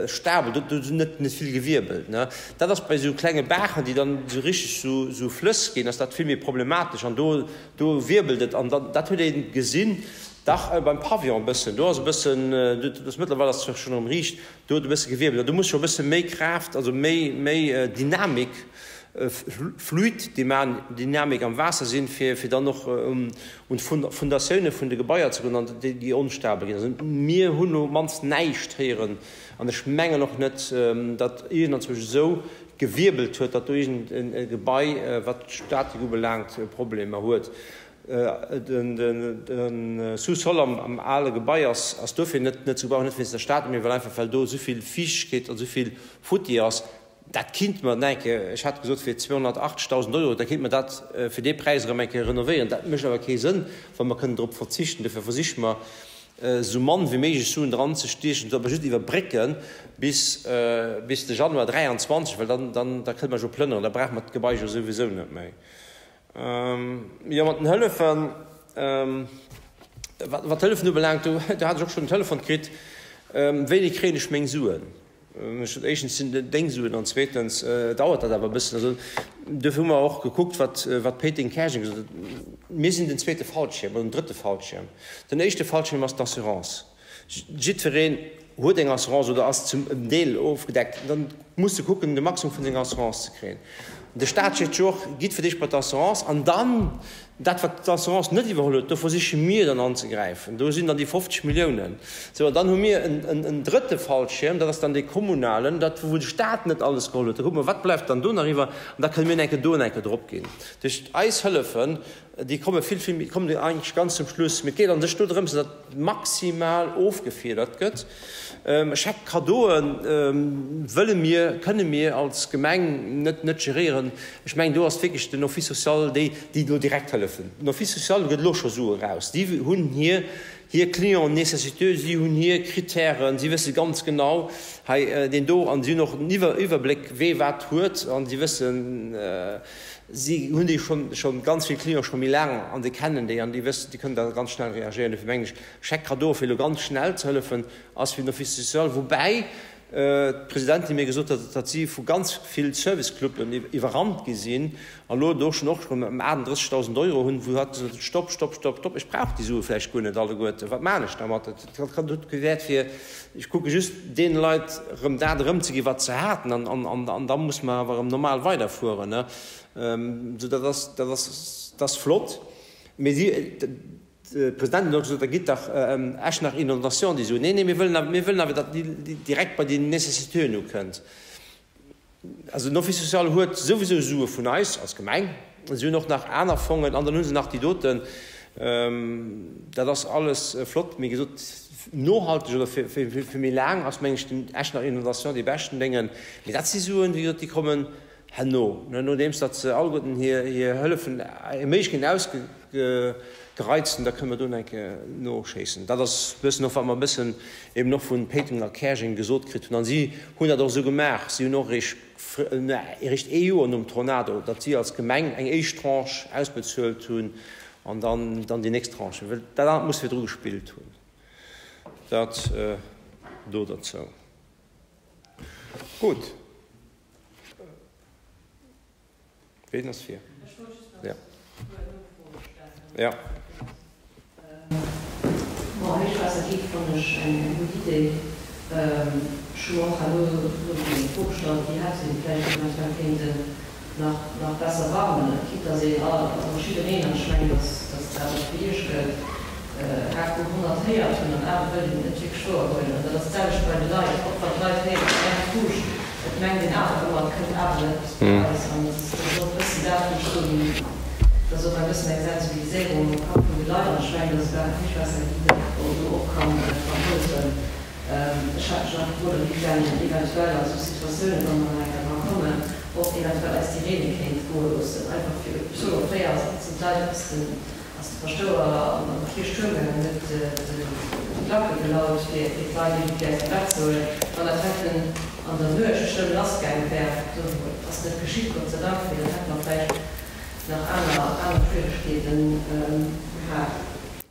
stabel, do, do huet net, net vill gewierbelt, ne. Dat ass bei esou klenge Baachen, déi dann esou richteg esou, esou Flëss ginn, ass dat vill méi problematesch an do, do wierbelt et an dann, dat huet ee gesinn, dach beim Pavillon e bëssen, do ass e bëssen, do ass mëttlerweil ass et schonn erëm riicht, Do huet e bësse gewierbelt. Do muss scho e bësse méi Kraaft, also méi, méi Dynamik, fluid Dynamik am Waasser sinn, fir, fir dann och un d'Fundatioune vun de Gebaier ze goen an déi onstabel ginn. Also mir hunn elo op d'mannst näischt héieren an ech mengen och net, datt iergendanzwousch esou gewierbelt huet, datt do iergend e Gebai, wat d'Statik ubelaangt, Problemer huet. De Sous-sol am ale Gebai ass dofir net ze gebrauchen, net wéinst der Statik, mee well einfach well do esou vill Fiichtegkeet an esou vill futti ass. Dat kinnt mer eng Kéier, ech hat gesot fir 280.000 Euro, da kinnt mer dat fir dee Präis erëm eng Kéier renovéieren. Dat mécht awer kee Sënn, wa mer kënnen drop verzichten. Dofir versiche mer esou mann wéi méiglech Suen dran ze stiechen, datt mer just iwwerbrécke bis de Januar 23, well dann da kënne mer jo plënneren, da brauche mer d'Gebai jo souwisou net méi. Jo, mat den Hëllefen, wat d'Hëllefen ubelaangt, do hat ech och schonn en Telefon kritt, Wéini kréien ech meng Suen? Ech sot, éischtens sinn et deng Suen an zweetens dauert dat awer e bëssen. Also duerfir hu mer och gekuckt, wat wat Péiteng Käerjeng gesot huet. Mir sinn den zweete Fallschierm oder den drëtte Fallschierm. Den éischte Fallschierm ass d'Assurance. Jiddwereen huet eng Assurance oder ass zum Deel ofgedeckt. Dann muss e kucken, de Maximum vun senger Assurance ze kréien. De Staat seet jo och, Gitt fir d'éischt bei d'Assurance an dann dat, wat d'Assurance net iwwerholl huet, do versiche mir dann anzegräifen. Do sinn dann déi 50 Milliounen. Sou, an dann hu mir en drëtte Fallschierm, dat ass dann dee kommunalen, dat wou de Staat net alles geholl huet. Da kucke mer, wat bleift dann do nach iwwer an da kënne mir enke do enke drop ginn. Duerch eis Hëllefen Déi komme vill, vill méi, kommen eigentlech ganz zum Schluss. Mee et geet an sech do drëms, datt maximal ofgefiedert gëtt. Chèque cadeaue wëlle mir, kënne mir als Gemeng net, net geréieren. Ech mengen, do ass wierklech den Office social, déi, déi do direkt hëllefen. hëllefen. Den Office social gëtt elo scho Sue raus. Si hunn hir hir Clients nécessiteux, si hunn hir Kritären, si wësse ganz genau, hei deen do, an si hunn och en Iwwerbléck, wee wat huet, an si wëssen, si hunn déi schonn, scho ganz vill Clients scho méi laang an déi kennen déi an déi wëssen, déi kënnen da ganz schnell reagéieren. Dofir mengen ech, Chèque cadeau fir elo ganz schnell ze hëllefen, ass fir den Office social, woubäi d'Presidentin mir gesot huet, datt si vu ganz vill Servicecluben iwwerrannt gi sinn an elo do schonn och schonn ëm 38.000 Euro hunn, wou hatt gesot huet, Stopp, stopp, stopp, stopp, ech brauch déi Sue vläicht guer net alleguerten, wat maachen ech dermat? Dat huet kee Wäert fir, ech kucke just deene Leit erëm dat erëmzeginn, wat se haten an an da musse mer awer erëm normal weiderfueren. Sou dat ass, dat ass, dat ass flott, mee si. D'Presidentin huet gesot, da gitt dach Eschnach Inondation déi Suen. Nee, nee, mir wëllen awer, mir wëllen awer, datt déi direkt bei déi Nécessiteuren ukënnt. Also den Office social huet souwisou Sue vun eis als Gemeng, si hunn och nach aner Fongen an dann hu se nach déi doten. Dat ass alles flott, mee gesot, nohalteg oder fir, fir, fir méi laang ass, meng ech, den Eschnach Inondation dee beschten Déngen. Mee dat si Suen, wéi gesot, déi kommen Herno, nodeems datt se alleguerten hir Hëllefen, hir Méiglechkeeten ausgereizt hunn, da kënne mer do nach eng Kéier noschéissen. Dat ass e bëssen och, wat mer e bëssen eben och vu Péiteng a Käerjeng gesot kritt hunn. A si hunn dat och esou gemaach. Si hunn och eréischt, eréischt ee Joer nom Tornado, datt si als Gemeng eng éischt Tranche ausbezuelt hunn an dann, dann déi nächst Tranche, well dat anert muss virdru gespillt hunn. Dat do derzou. Gutt. Ween ass fir? Ja. Ja. Bon, Héichwaasser geet, fannen ech eng gutt Idee. Ech hu mer och herno eng Fro gestallt, déi hätt een vläicht eventuell kéinten nach nach besser warnen, quitte dass een all, also jiddereen, an ech mengen, dass dass dat och fir Iech gëllt, HQ 100 héiert hunn an awer wëllt een et net wierklech wouer huelen. An dat ass d'selwecht bei de Leit, och wann d'Leit héieren, et brennt d'Fuusch, et mengt een awer ëmmer, et kënnt awer net bei eis. An et ass och e bëssen dat, wou ech soen, et ass och e bëssen eng Sensibiliséierung am Kapp vun de Leit. An ech mengen, dass esou eng Héichwaasserguide do och kann hëllefen. Ech hat mech nach gefrot, a wéifern een eventuell an esou Situatiounen, wann mer nach eng Kéier dra kommen, och eventuell eis Sirene kéint goe loossen, einfach fir, soe mer, fréier sinn d'Leit, ass den, ass de Paschtouer an de Kierchtuerm gaangen, huet d'Glacke gelaut, fir fir d'Leit iergendwéi aus dem Bett ze huelen. Wann dat heiten an der Nuecht schlëmm lassgaange wär, soe mer, et ass net geschitt, Gott sei Dank, mee dann hätte mer vläicht nach aner, aner Schwieregkeeten gehat.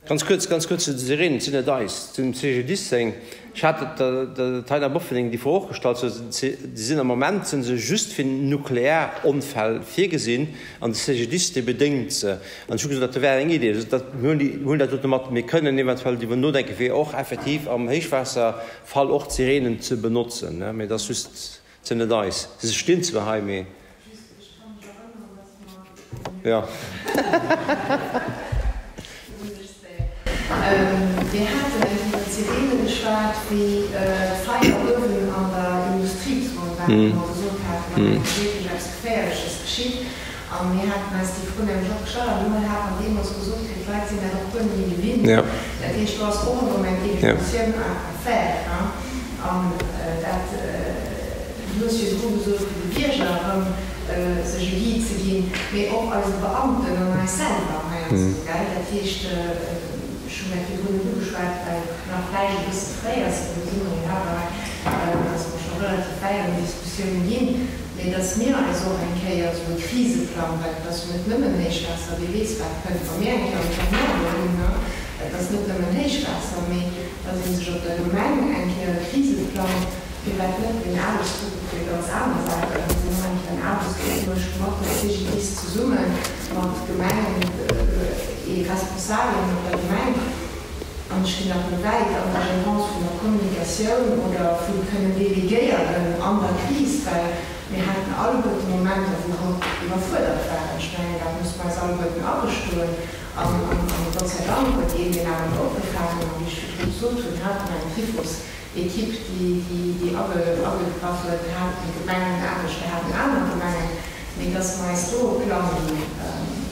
Ganz kuerz, ganz kuerz zu de Sirenen, et sinn net eis, et sinn dem CGDIS seng. Ech hat der Taina Bofferding déi Fro och gestallt. Se sinn am Moment si se just fir Nuklearonfäll virgesinn an de CGDIS dee bedéngt se. An ech hu gesot, dat wär eng Idee, dat mir huelen dat dote mat, mir kënnen eventuell driwwer nodenken, fir och effektiv am Héichwaasserfall och d'Sirenen ze benotzen. Mee dat ass just Et sinn net eis. Se stinn zwar hei, mee. Jo. Mir haten eng Kéier iwwer d'Sirene geschwat, wéi d'Feier uewen an der Industriezon war, wou mer gesot haten, da ass wierklech eppes Geféierleches geschitt. A mir haten eis déi Fro nämlech och gestallt an do hat mer deemools gesot kritt, d'Leit sinn dat och guer net méi gewinnt. Dat heescht, do ass och erëm eng Educatioun à faire. An dat, du hues virdru gesot, fir de Bierger erëm sech e Guide ze ginn, mee och eise Beamten an eis selwer heiansdo, gell. Dat heescht, ech hunn dat virdrun net ugeschwat, well et nach vläicht e bësse fréi ass, do si mer jo awer hei, dass mer scho relativ wäit an Diskussioune ginn, mee dass mir eis och eng Kéier esou e Kriseplang, well et ass jo net nëmmen Héichwaasser, wie weess wat kënnt, wa mir eng Kéier en Tornado hunn, et ass net nëmmen Héichwaasser, mee dass ee sech op der Gemeng eng Kéier e Kriseplang, firwat net en Aarbechtsgrupp fir ganz aner Saachen, dass een och eng Kéier en Aarbechtsgrupp mécht mat dem CGDIS zesummen, mat Gemengen, ee Responsabelen op der Gemeng, an ech ginn nach méi wäit, an der Gérance vun der Kommunikatioun oder vu kënnen delegéieren an der Kris, well mir haten alleguerte Momenter, wou mer iwwerfuerdert waren. Ech mengen, dat musse mer eis alleguerten agestoen. An Gott sei Dank huet een deen aneren opgefaangen. An wéi ech virdru gesot hunn, hate mer eng Trifos-Equipe, déi agegraff huet. Mir haten Gemengenaarbechter, haten aner Gemengen. Mee dass mer eis do e Plang ginn,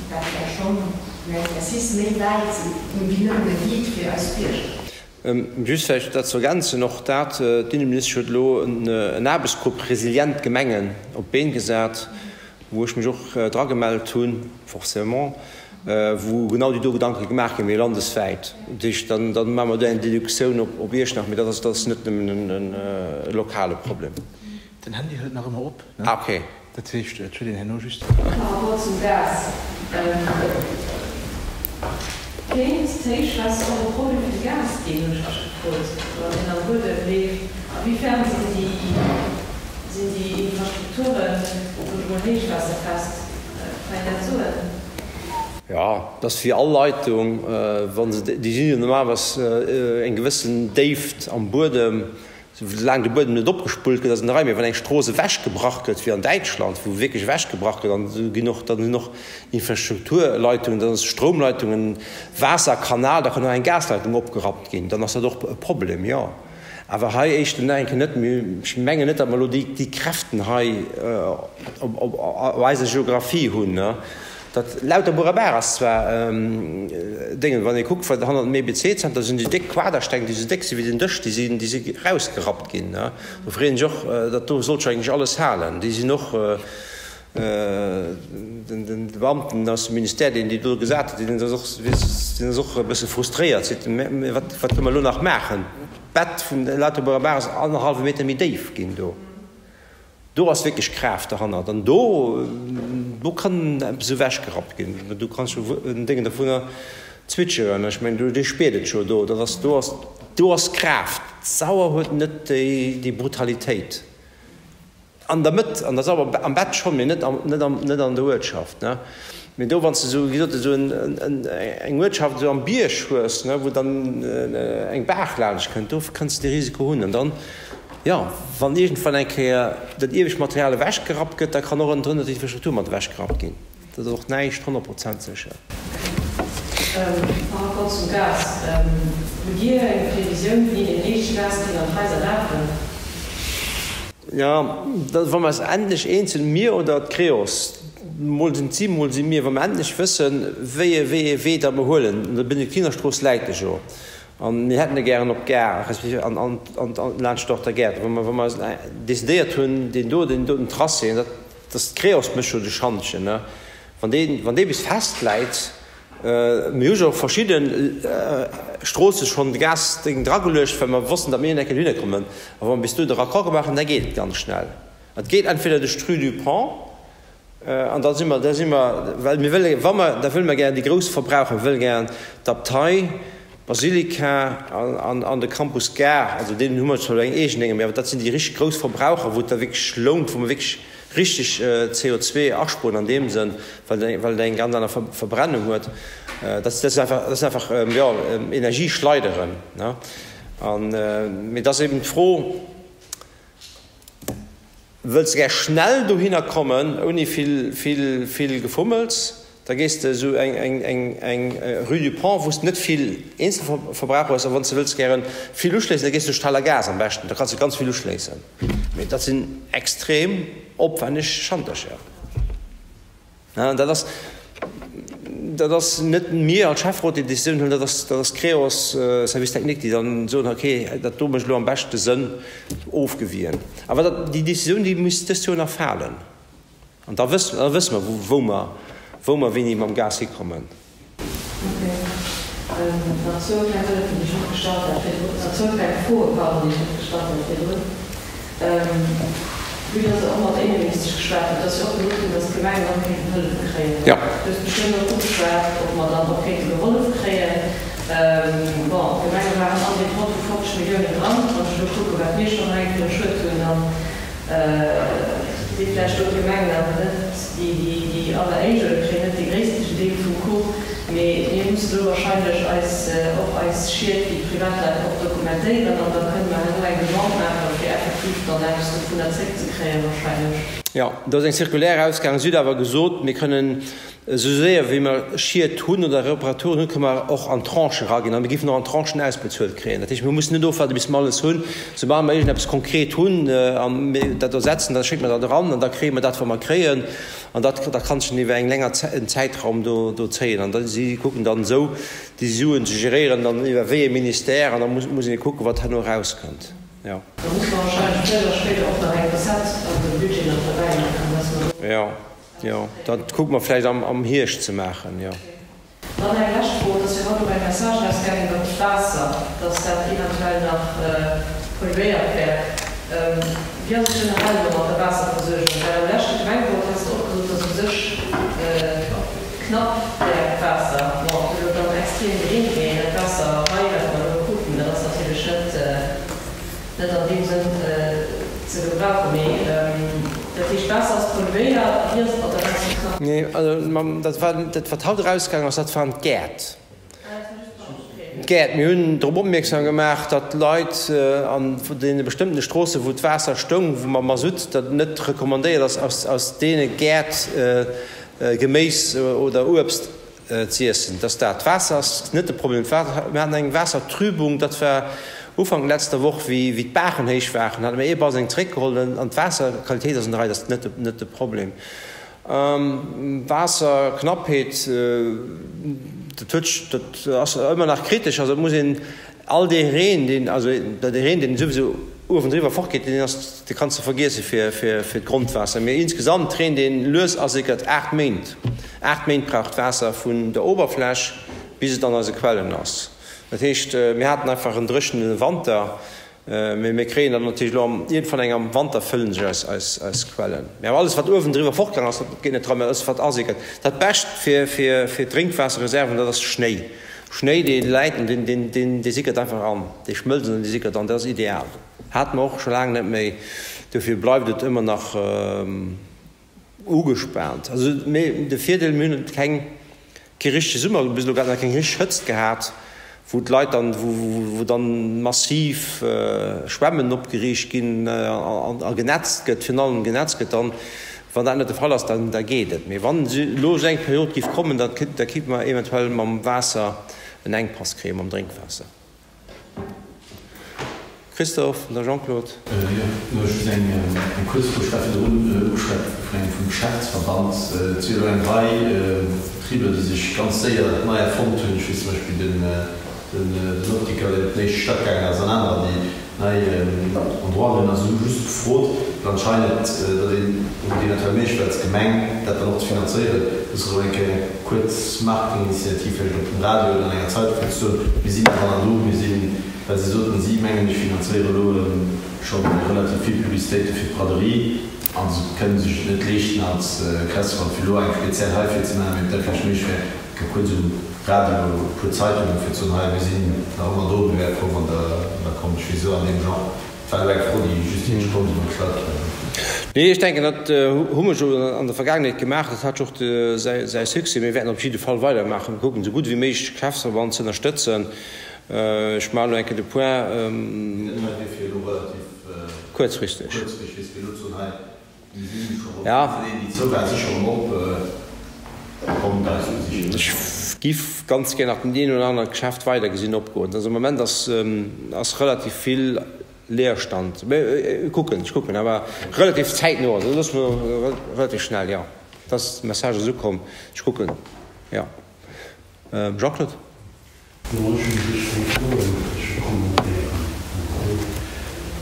dat wär schonn en Exercice méi wäit wéi nëmmen e Guide fir eis Bierger. Just vläicht dat ze ergänzen, och dat, d'Inneministesch huet elo en Aarbechtsgrupp Resilient Gemengen op d'Been gesat, wou ech mech och dragemellt hunn, forcément. wou genau déi do Gedanke gemaach ginn, mee landeswäit. Dat heescht, dann, dann maache mer do eng Deduktioun op, op Iechternach, mee dat ass, dat ass net nëmmen en, e lokale Problem. Den Handy hëlt nach ëmmer op, ne? Ah, okay. Dat heescht, et huet een herno just. Par rapport zum Gas, Kéint d'Héichwaasser och e Problem fir de Gas ginn, hunn ech mech gefrot, wann deen am Buedem leeft? A wéi fern sinn déi, sinn déi Infrastrukturen, soen ech mol, héichwaasserfest? Kann een dat soen? Jo, et ass wéi all Leitung, wa se, déi sinn jo normalerweis eng gewëssen Déift am Buedem, Soulaang de Buedem net opgespullt gëtt, ass en der Rei. Mee wann eng Strooss ewechgebrach gëtt, wéi an Däitschland, wou wierklech ewechgebrach gëtt, an do ginn och, da sinn och Infrastrukturleitungen, dann ass Stroumleitungen, Waasserkanal, da kann och eng Gasleitung opgerappt ginn, dann ass dat och e Problem, jo. Awer hei éischter nach eng Kéier net. Mir, ech mengen net, datt mer elo déi, déi Kräften hei op, op, op eiser Geographie hunn. Dat Lauterburer Baach ass zwar Déngen, wann ee kuckt, wat hannert dem EBC-Zenter sinn déi déck Quadersteng, déi sou déck si wéi den Dësch, déi sinn, déi si rausgerappt ginn. Do freeën ech och, dat do sollt scho eigentlech alles halen. Déi sinn och, den Beamten aus dem Ministère, deen déi do gesat huet, deen ass och, deen ass och e bësse frustréiert, seet en, mä wat, wat kënne mer elo nach maachen? D'Bett vun der Lauterburer Baach ass annerhallwe Meter méi déif ginn do. Do ass wierklech Kraaft derhannert an do, do kann eppes ewechgerappt ginn. Du kanns jo en Déngen dovunner zwitscheren. Ech mengen, do, dir spiert et jo do. Dat ass, do ass, do ass Kraaft. D'Sauer huet net déi, déi Brutalitéit. An der Mëtt, an der Sauer, am Bett schonn, mee net am, net am, net an der Uertschaft, ne. Mee do, wann s de esou, wéi gesot, esou eng Uertschaft esou am Bierg hues, ne, wou dann eng Baach laanscht kënnt, do kënns de dee Risiko hunn. An dann, jo, wann iergendwann eng Kéier dat iewescht Material ewechgerappt gëtt, da kann och ënnendrënner d'Infrastruktur mat ewechgerappt ginn. Dat ass och näischt 100 Prozent sécher. Par rapport zum Gas, hutt Dir eng Previsioun, wéini deen éischte Gas kéint an d'Haiser lafen? Jo, da wa mer eis endlech eens sinn, mir oder d'Creos, mol sinn et si, mol si mir, wa mer endlech wëssen, wéi ee wéi ee Wee da mer huelen, an der Benediktinerstrooss läit e jo, an mir hätten e gären op d'Gare, respektiv an an an laanscht och der Gare, wa mer wa mer decidéiert hunn, deen do, deen doten Tracé, an dat ass d'Creos mécht jo de Schantjen, ne, wann dee wann dee bis festläit, Mir hu jo verschidde Stroosse schonn de Gasdéng drageluecht, well mer wossten, datt mir net dohinner kommen. A wa mer bis do de Raccord gemaach hunn, da geet et ganz schnell. Et geet entweder duerch d'Rue du Pont, an da si mer, da si mer, well mir wëlle, wa mer, da wëlle mer gären déi grouss Verbraucher, mir wëlle gären d'Abtei, d'Basilika an, an de Campus Gare, also deenen hu mer zwar elo eng eegen Dénge, mee awer dat sinn déi richteg grouss Verbraucher, wou et da wierklech lount, wou mer wierklech Richteg CO2 aspueren an deem Sënn, well et eng ganz aner Verbrennung huet. Dat ass einfach, dat ass einfach, jo, Energieschleideren, ne. An, mee et ass eben d'Fro, Wëlls de gär schnell dohinner kommen, ouni vill, vill, vill Gefummels? Da gees de esou eng Rue du Pont, wou s de net vill Eenzelverbraucher hues. A wann s de wëlls gären vill uschléissen, da gees de duerch d'Haler Gaass am beschten. Da kanns de ganz vill uschléissen. Mee dat sinn extrem opwänneg Schantercher. An dat ass, dat ass net mir als Schäfferot, déi d'Decisioun huelen, dat ass, dat ass d'Creos, Service technique, déi dann soen, okay, dat do mécht elo am beschte Sënn, ofgewien. Awer dat, déi Decisioun, déi muss dëst Joer nach falen. An da wësse da wësse mer, wou mer, wou mer wéini mam Gas hikommen. Ok. Nach zwou kleng Hëllefen, déi ech net gestallt hat virdrun, nach zwou kleng Froen, pardon, déi ech net gestallt hat virdrun. Vue dass Der och mat der Inneministesch geschwat hutt, et ass jo och gesot ginn, dass d'Gemengen och kéinten Hëllefe kréien. Jo. Du hues bestëmmt och ugeschwat, ob mer dann och kéinte gehollef kréien. Bon, d'Gemenge waren an deem Pott vu 50 Milliounen dran. Wann ech elo kucken, wat mir schonn hei fir e Schued hunn, dann Si vläicht do d'Gemengen awer net déi alleréischt oder kréien net dee gréissten Deel vum Kuch, mee mir mussen do wahrscheinlech eis och eis Schied wéi d'Privatleit och dokumentéieren an da kënne mer herno eng Demande maachen, fir effektiv dann eppes dovunner zréckzekréien wahrscheinlech. Jo, do ass eng Circulaire erausgaangen. Si huet awer gesot, mir kënnen Esou séier wéi mer Schied hunn oder Reparaturen hunn, kënne mer och an Tranchen eraginn a mir géifen och an Tranchen ausbezuelt kréien. Dat heescht, mir mussen net ofwaarde bis mer alles hunn. Soubal mer iergendeppes konkret hunn a mir dat ersetzen, da schécke mer dat eran an da kréie mer dat, wat mer kréien. An dat, dat kann sech dann iwwer eng länger en Zäitraum do, do zéien. An da si kucken dann esou déi Suen ze geréieren dann iwwer wéi ee Ministère an da muss, muss een kucken, wat herno erauskënnt. Jo. Da muss mer wahrscheinlech fréier oder spéider och nach eng Recette an de Budget nach derbäi maachen, dass mer do. Jo. Jo, dat kucke mer vläicht am Hierscht ze maachen, jo. Dann eng lescht Fro, Et ass jo haut och eng Message erausgaangen iwwert d'Waasser, dass dat eventuell nach polluéiert wär. Wéi ass et generell elo mat der Waasserversuergung? Well am leschte Gemengerot has de och gesot, dass u sech knapp wär d'Waasser. Bon, et huet elo dann extrem gereent, mee dat Waasser hei, wat mer elo kruten, dat ass natierlech net, net an deem Sënn ze gebrauchen. Mee dat heescht, d'Waasser ass polluéiert. A wéi ass et mat der Waasserknappheet? Nee, also dat war, dat wat haut erausgaangen ass, dat waren d'Gäert. D'Gäert. Mir hunn drop opmierksam gemaach, datt d'Leit an deene bestëmmtene Stroossen, wou d'Waasser stoung, wou mam Masutt, datt et net recommandéiert ass, aus, aus deene Gäert Geméis oder Uebst z'iessen. Dass dat. D'Waasser ass net de Problem. Mir haten eng Waassertrübung, dat war Ufank letzter Woch, wéi, wéi d'Baachen héich waren, hate mir ee Baseng zeréckgeholl an d'Waasserqualitéit ass an der Rei. Dat ass net, net de Problem. Waasserknappheet, dat huet, dat ass ëmmer nach kritesch. Also et muss een all dee Reen, deen, also dee Reen, deen souwisou uewendriwwer fortgeet, deen ass, dee kanns de vergiesse fir, fir, fir d'Grondwaasser. Mee insgesamt, Reen, deen lues asickert, 8 Méint, 8 Méint brauch d'Waasser vun der Oberfläch, bis et an eise Quellen ass. Dat heescht, mir haten einfach en dréchene Wanter. Mee mir kréien dann natierlech elo am, iergendwann eng am Wanter fëllen sech eis, eis, eis Quellen. Mee awer alles, wat uewendriwwer fortgaang ass, dat geet net dran, mee alles, wat asickert. Dat Bescht fir, fir, fir d'Drénkwaasserreserven, dat ass Schnéi. Schnéi, dee läit an deen, deen, deen, dee sickert einfach an. Dee schmëlzt an dee sickert an. Dat ass ideal. Hate mer och scho laang net méi. Dofir bleift et ëmmer nach. Ugespaant. Also, mee de Virdeel, mir hunn keng, kee richtege Summer bis elo gehat, nach keng richteg Hëtzt gehat, wou d'Leit dann, wou, wou dann massiv Schwämmen opgeriicht ginn a genetzt gëtt, virun allem genetzt gëtt. Dann, wann dat net de Fall ass, dann, da geet et. Mee wann elo esou eng Period géif kommen, da, da kéinte mer eventuell mam Waasser en Enkpass kréien, mam Drénkwaasser. Christophe an da Jean-Claude. Jo, just eng kuerz Fro. Ech war virdrun ugeschwat vun engem vum Geschäftsverband. Et si jo elo eng Rei Betriber, déi sech ganz séier nei erfonnt hunn. Ech weess zum Beispill den Optiker, deen op den éischte Stack gaangen ass, an anerer, déi nei Endroiten hunn. Also hu just gefrot, well anscheinend, datt een och et eventuell méiglech wär als Gemeng, dat dann och ze finanzéieren, dass se erëm eng Kéier eng kuerz Marketinginitiativ vläicht op dem Radio oder an enger Zeitung fir ze soen, mir sinn nach an an do, mir sinn, well si soten, si mengen ech finanzéiere elo scho relativ vill Publicitéite fir d'Braderie a se kënne sech et net leeschten als Restaurant fir elo eng speziell heifir ze maachen, mee ob dat vläicht méiglech wär, eng kuerz um Radio, e puer Zeitungen, fir ze soen, hei mir sinn nach ëmmer do, mir wäre frou wann der kommt, ech weess esou an deem Genre. Et war elo eng Fro, déi just hinnen komm sinn, gestallt ginn. Nee, ech denken, dat hu mer jo an der Vergaangenheet gemaach. Dat hat jo och säi Succès. Mir wäerten op jidde Fall weidermaachen. Mir kucken, esou gutt ewéi méiglech de Geschäftsverband ze ënnerstëtzen. Ech maachen elo eng Kéier de Point. Dat hei wier fir elo relativ kuerzfristeg, fir elo ze soen, hei, Ja. Ech giff ganz gär nach den een oder anere Geschäft weider gesinn opgoen. Also am Moment ass ass relativ vill Leerstand. Mee kucken, ech kucken awer relativ zäitno, also loosse mer relativ schnell, jo. Dass de Message ass ukomm, ech kucken, jo. Jean-Claude? Jo, ech hunn u sech keng Froen, ech hu Commentairen.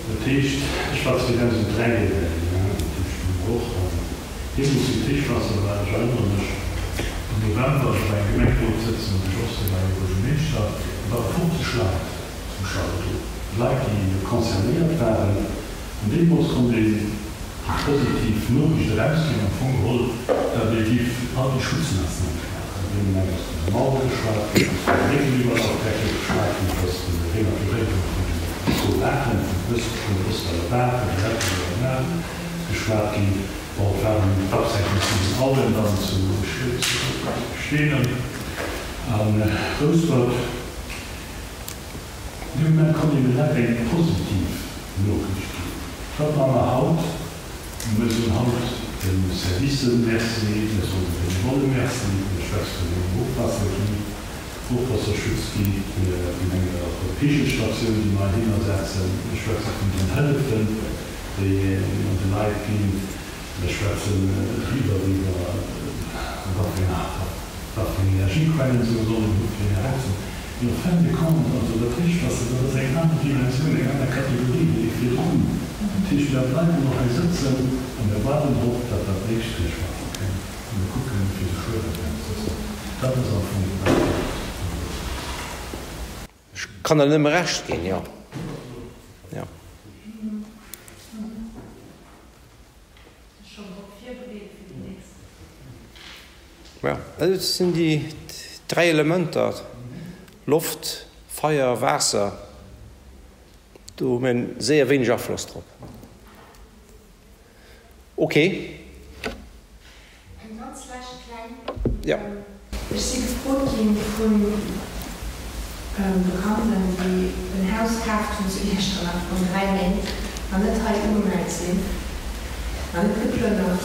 Dat heescht, ech war 2003 dobäi, dat heescht du och, an deemools wéi d'Héichwaasser war, ech erënnere mech, am November, et war eng Gemengerotssëtzung, de Jos, dee war jo Buergermeeschter, et ware 50 Leit um Schapp do, Leit, déi concernéiert waren. An deemools konnt een déi positiv Noriicht erausginn, am Fong geholl, datt ee giff all déi Schutzmaassname maachen. Dee Moment ass vun der Mauer geschwat ginn, et ass vun Bréckeniwwerlaufdeckel geschwat ginn, et ass vun der Renaturéierung vun den zwou Baachen, vum Öst, vun der Östalder Baach an der Rettelbuerger Baach geschwat ginn. Bon, et waren d'Absenkung vun den Auen dann zu Steenen a Rouspert. Dee Moment konnt een de Leit eng positiv Noriicht ginn. Wat maache mer haut? Mir soen haut de Servicen Merci, mir soen de Benevollen Merci, mir schwätze vun engem Ofwaasser-Guide, Ofwasserschutz-Guide, vun enger Peegelstatioun, déi mer heihinner setzen, mir schwätze vun den Hëllefen, déi een de Leit ginn, mir schwätzen driwwer, iwwer wat fir eng Energiequellen se sollen hu fir hir Heizung. Mee en fin de compte, also dat Héichwaasser, dat ass eng aner Dimensioun, eng aner Kategorie wéi déi virdrun. Dat heescht, mir bleiwen och hei sëtzen a mir waarden drop, datt dat nächst Héichwaasser kënnt a mir kucken, fir de Schued erëm ze sëtzen. Dat ass am Fong dat. Kann der nëmme Recht ginn, jo. Jo. Jo, dat sinn déi 3 Elementer, Loft, Feier, Waasser. Do hu mir séier wéineg Afloss drop. Ok. Eng ganz lescht kleng. Jo. Ech si gefrot gi vu Bekannten, déi en Haus kaaft hunn zu Iechternach vrun 3 Méint an net hei ugemellt sinn, nach net geplënnert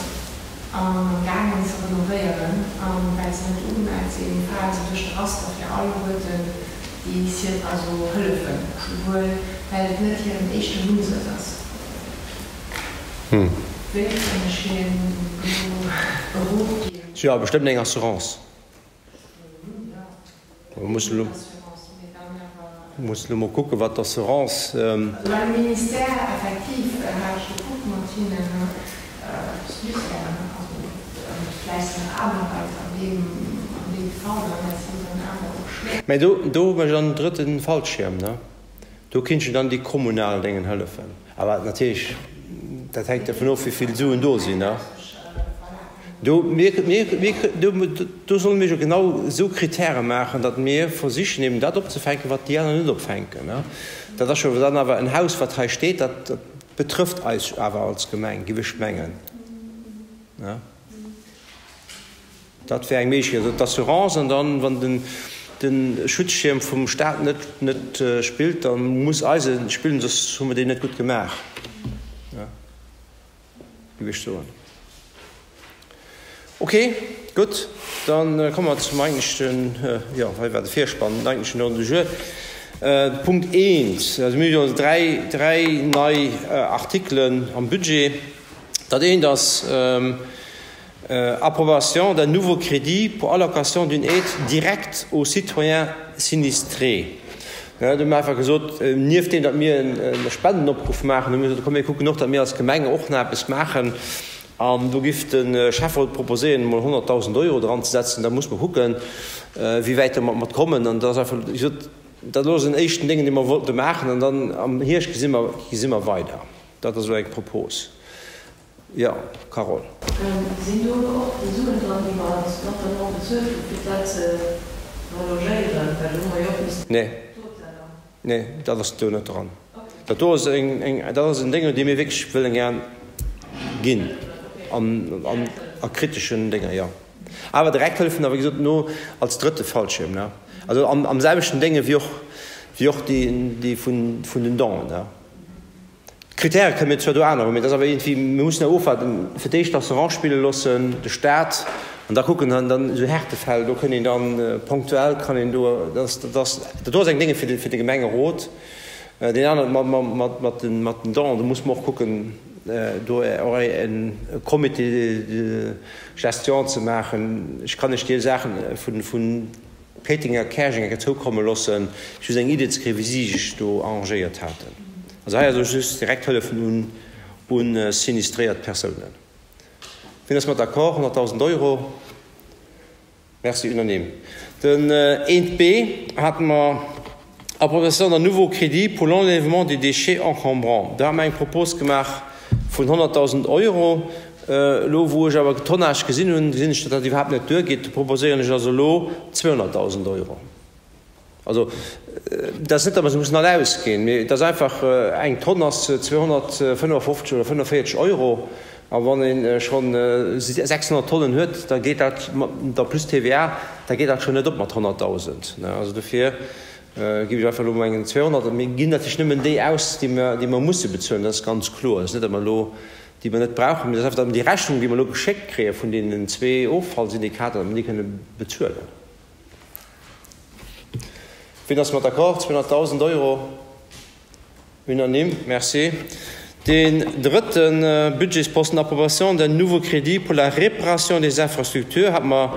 an am gaangen ze renovéieren. A well se net ugemellt sinn, fale se duerch de Raster fir alleguerten déi Sir also Hëllefen, souwuel well et net hiren éischte Wunnsëtz ass. Wéi kann ech hinnen do e Rot ginn? Si hu awer bestëmmt eng Assurance. Muss elo mol kucken, wat d'Assurance. Beim Ministère effektiv hat ech gekuckt mat hinnen, Lucien, also vläicht sinn nach aner Leit an deem Fall, dann ass jo dann awer och schwéier. Mä do hu mer jo dann en drëtten Fallschierm, ne? Do kinnten dann déi kommunal Déngen hëllefen. Awer natierlech, dat hänkt dervun of, wéi vill Suen do sinn. Do, mir, mir, mir, do, do solle mir jo genau esou Kritäre maachen, datt mir versichen eben dat opzefänken, wat déi aner net opfänken. Dat ass jo dann awer en Haus, wat hei steet, dat, dat betrëfft eis awer als Gemeng, géif ech mengen. Dat wär eng Méiglechkeet, also d'Assurance an dann, wann den de Schutzschierm vum Staat net net spillt, da muss eise spillen, soss hu mer deen net gutt gemaach, géif ech soen. Ok, gutt, da komme mer zum eigentlechen, jo, hei war de Virspann, den eigentlechen Ordre du jour. Punkt eent, also mir hu jo dräi, dräi nei Artikelen am Budget. Dat eent ass, Approbation d'un nouveau crédit pour allocation d'une aide directe aux citoyens sinistrés. Do hu mir einfach gesot, nieft deem, datt mir e Spendenopruff maachen, hu mir gesot, komm mir kucken och, datt mir als Gemeng och nach eppes maachen. An do giff de Schäfferot proposéieren, emol 100.000 Euro dranzesetzen. Da muss mer kucken, wéi wäit der mat kommen. An dat ass einfach, wéi gesot, dat elo ass en éischten Déngen, dee mer wollte maachen. An dann am Hierscht gesi mer, gesi mer weider. Dat ass elo eng Propos. Jo, Carole. Sinn do elo och déi Suen dran, déi mer notamment bezuelt hu fir d'Leit ze relogéieren? Well do hu mer jo och missen d'Hoteller. Nee, dat ass do net dran. Dat do ass eng, eng, dat ass en Dénge, dee mir wierklech wëllen gär ginn an, an a kriteschen Dénger, jo. Awer direkt hëllefen, a wéi gesot, no als drëtte Fallschierm, ne? Also am, am selwechten Dénge wéi och, wéi och déi, déi vun, vun den Donen, ne? D'Kritäre kënne mir zwar do aner hunn, mee et ass awer iergendwéi, mir mussen awer ofwaarden, fir d'éischt d'Assurance spille loossen, de Staat, an da kucken, an dann esou Härtefäll, do kënn een dann ponktuell kann een do, dat ass, dat ass, dat do ass eng Dénge fir de, fir de Gemengerot. Deen anere mat, mat, mat, mat den, mat den Dons, do muss mer och kucken, do och e Comité de gestion ze maachen. Ech kann lech déi Saachen vun, vun Péiteng a Käerjeng eng Kéier zoukomme loossen, just eng Idee ze kréien, wéi si sech do arrangéiert haten. Also hei ass elo just direkt Hëllefen un un sinistréiert Persounen. Wien ass mat d'accord? 100.000 Euro. Merci, unanime. Den 1 B hate mer, Approbation d'un nouveau crédit pour l'enlèvement des déchets encombrants. Do hate mer eng Propos gemaach vun 100.000 Euro. Elo wou ech awer d'Tonnage gesinn hunn, gesinn ech, datt dat iwwerhaapt net duergeet. Do proposéieren ech also elo 200.000 Euro. Also, dat ass net, datt mer se mussen all ausginn, mee et ass einfach, eng Tonn ass 255 oder 45 Euro. A wann ee schonn 600 Tonnen huet, da geet dat da plus TVA, da geet dat schonn net op mat 100.000. Also dofir géif ech einfach elo mengen 200. Mir ginn natierlech nëmmen déi aus, déi mer, déi mer musse bezuelen, dat ass ganz kloer. Et ass net, datt mer elo déi mer net brauchen, mee et ass einfach, datt mer déi Rechnung, déi mer elo geschéckt kréie vun deenen zwee Offallsyndikater, datt mer déi kënne bezuelen. Wien ass mat d'accord? 200.000 Euro. Unanime. Merci. Deen drëtte Budgetsposten, Approbation d'un nouveau crédit pour la réparation des infrastructures, hat mer,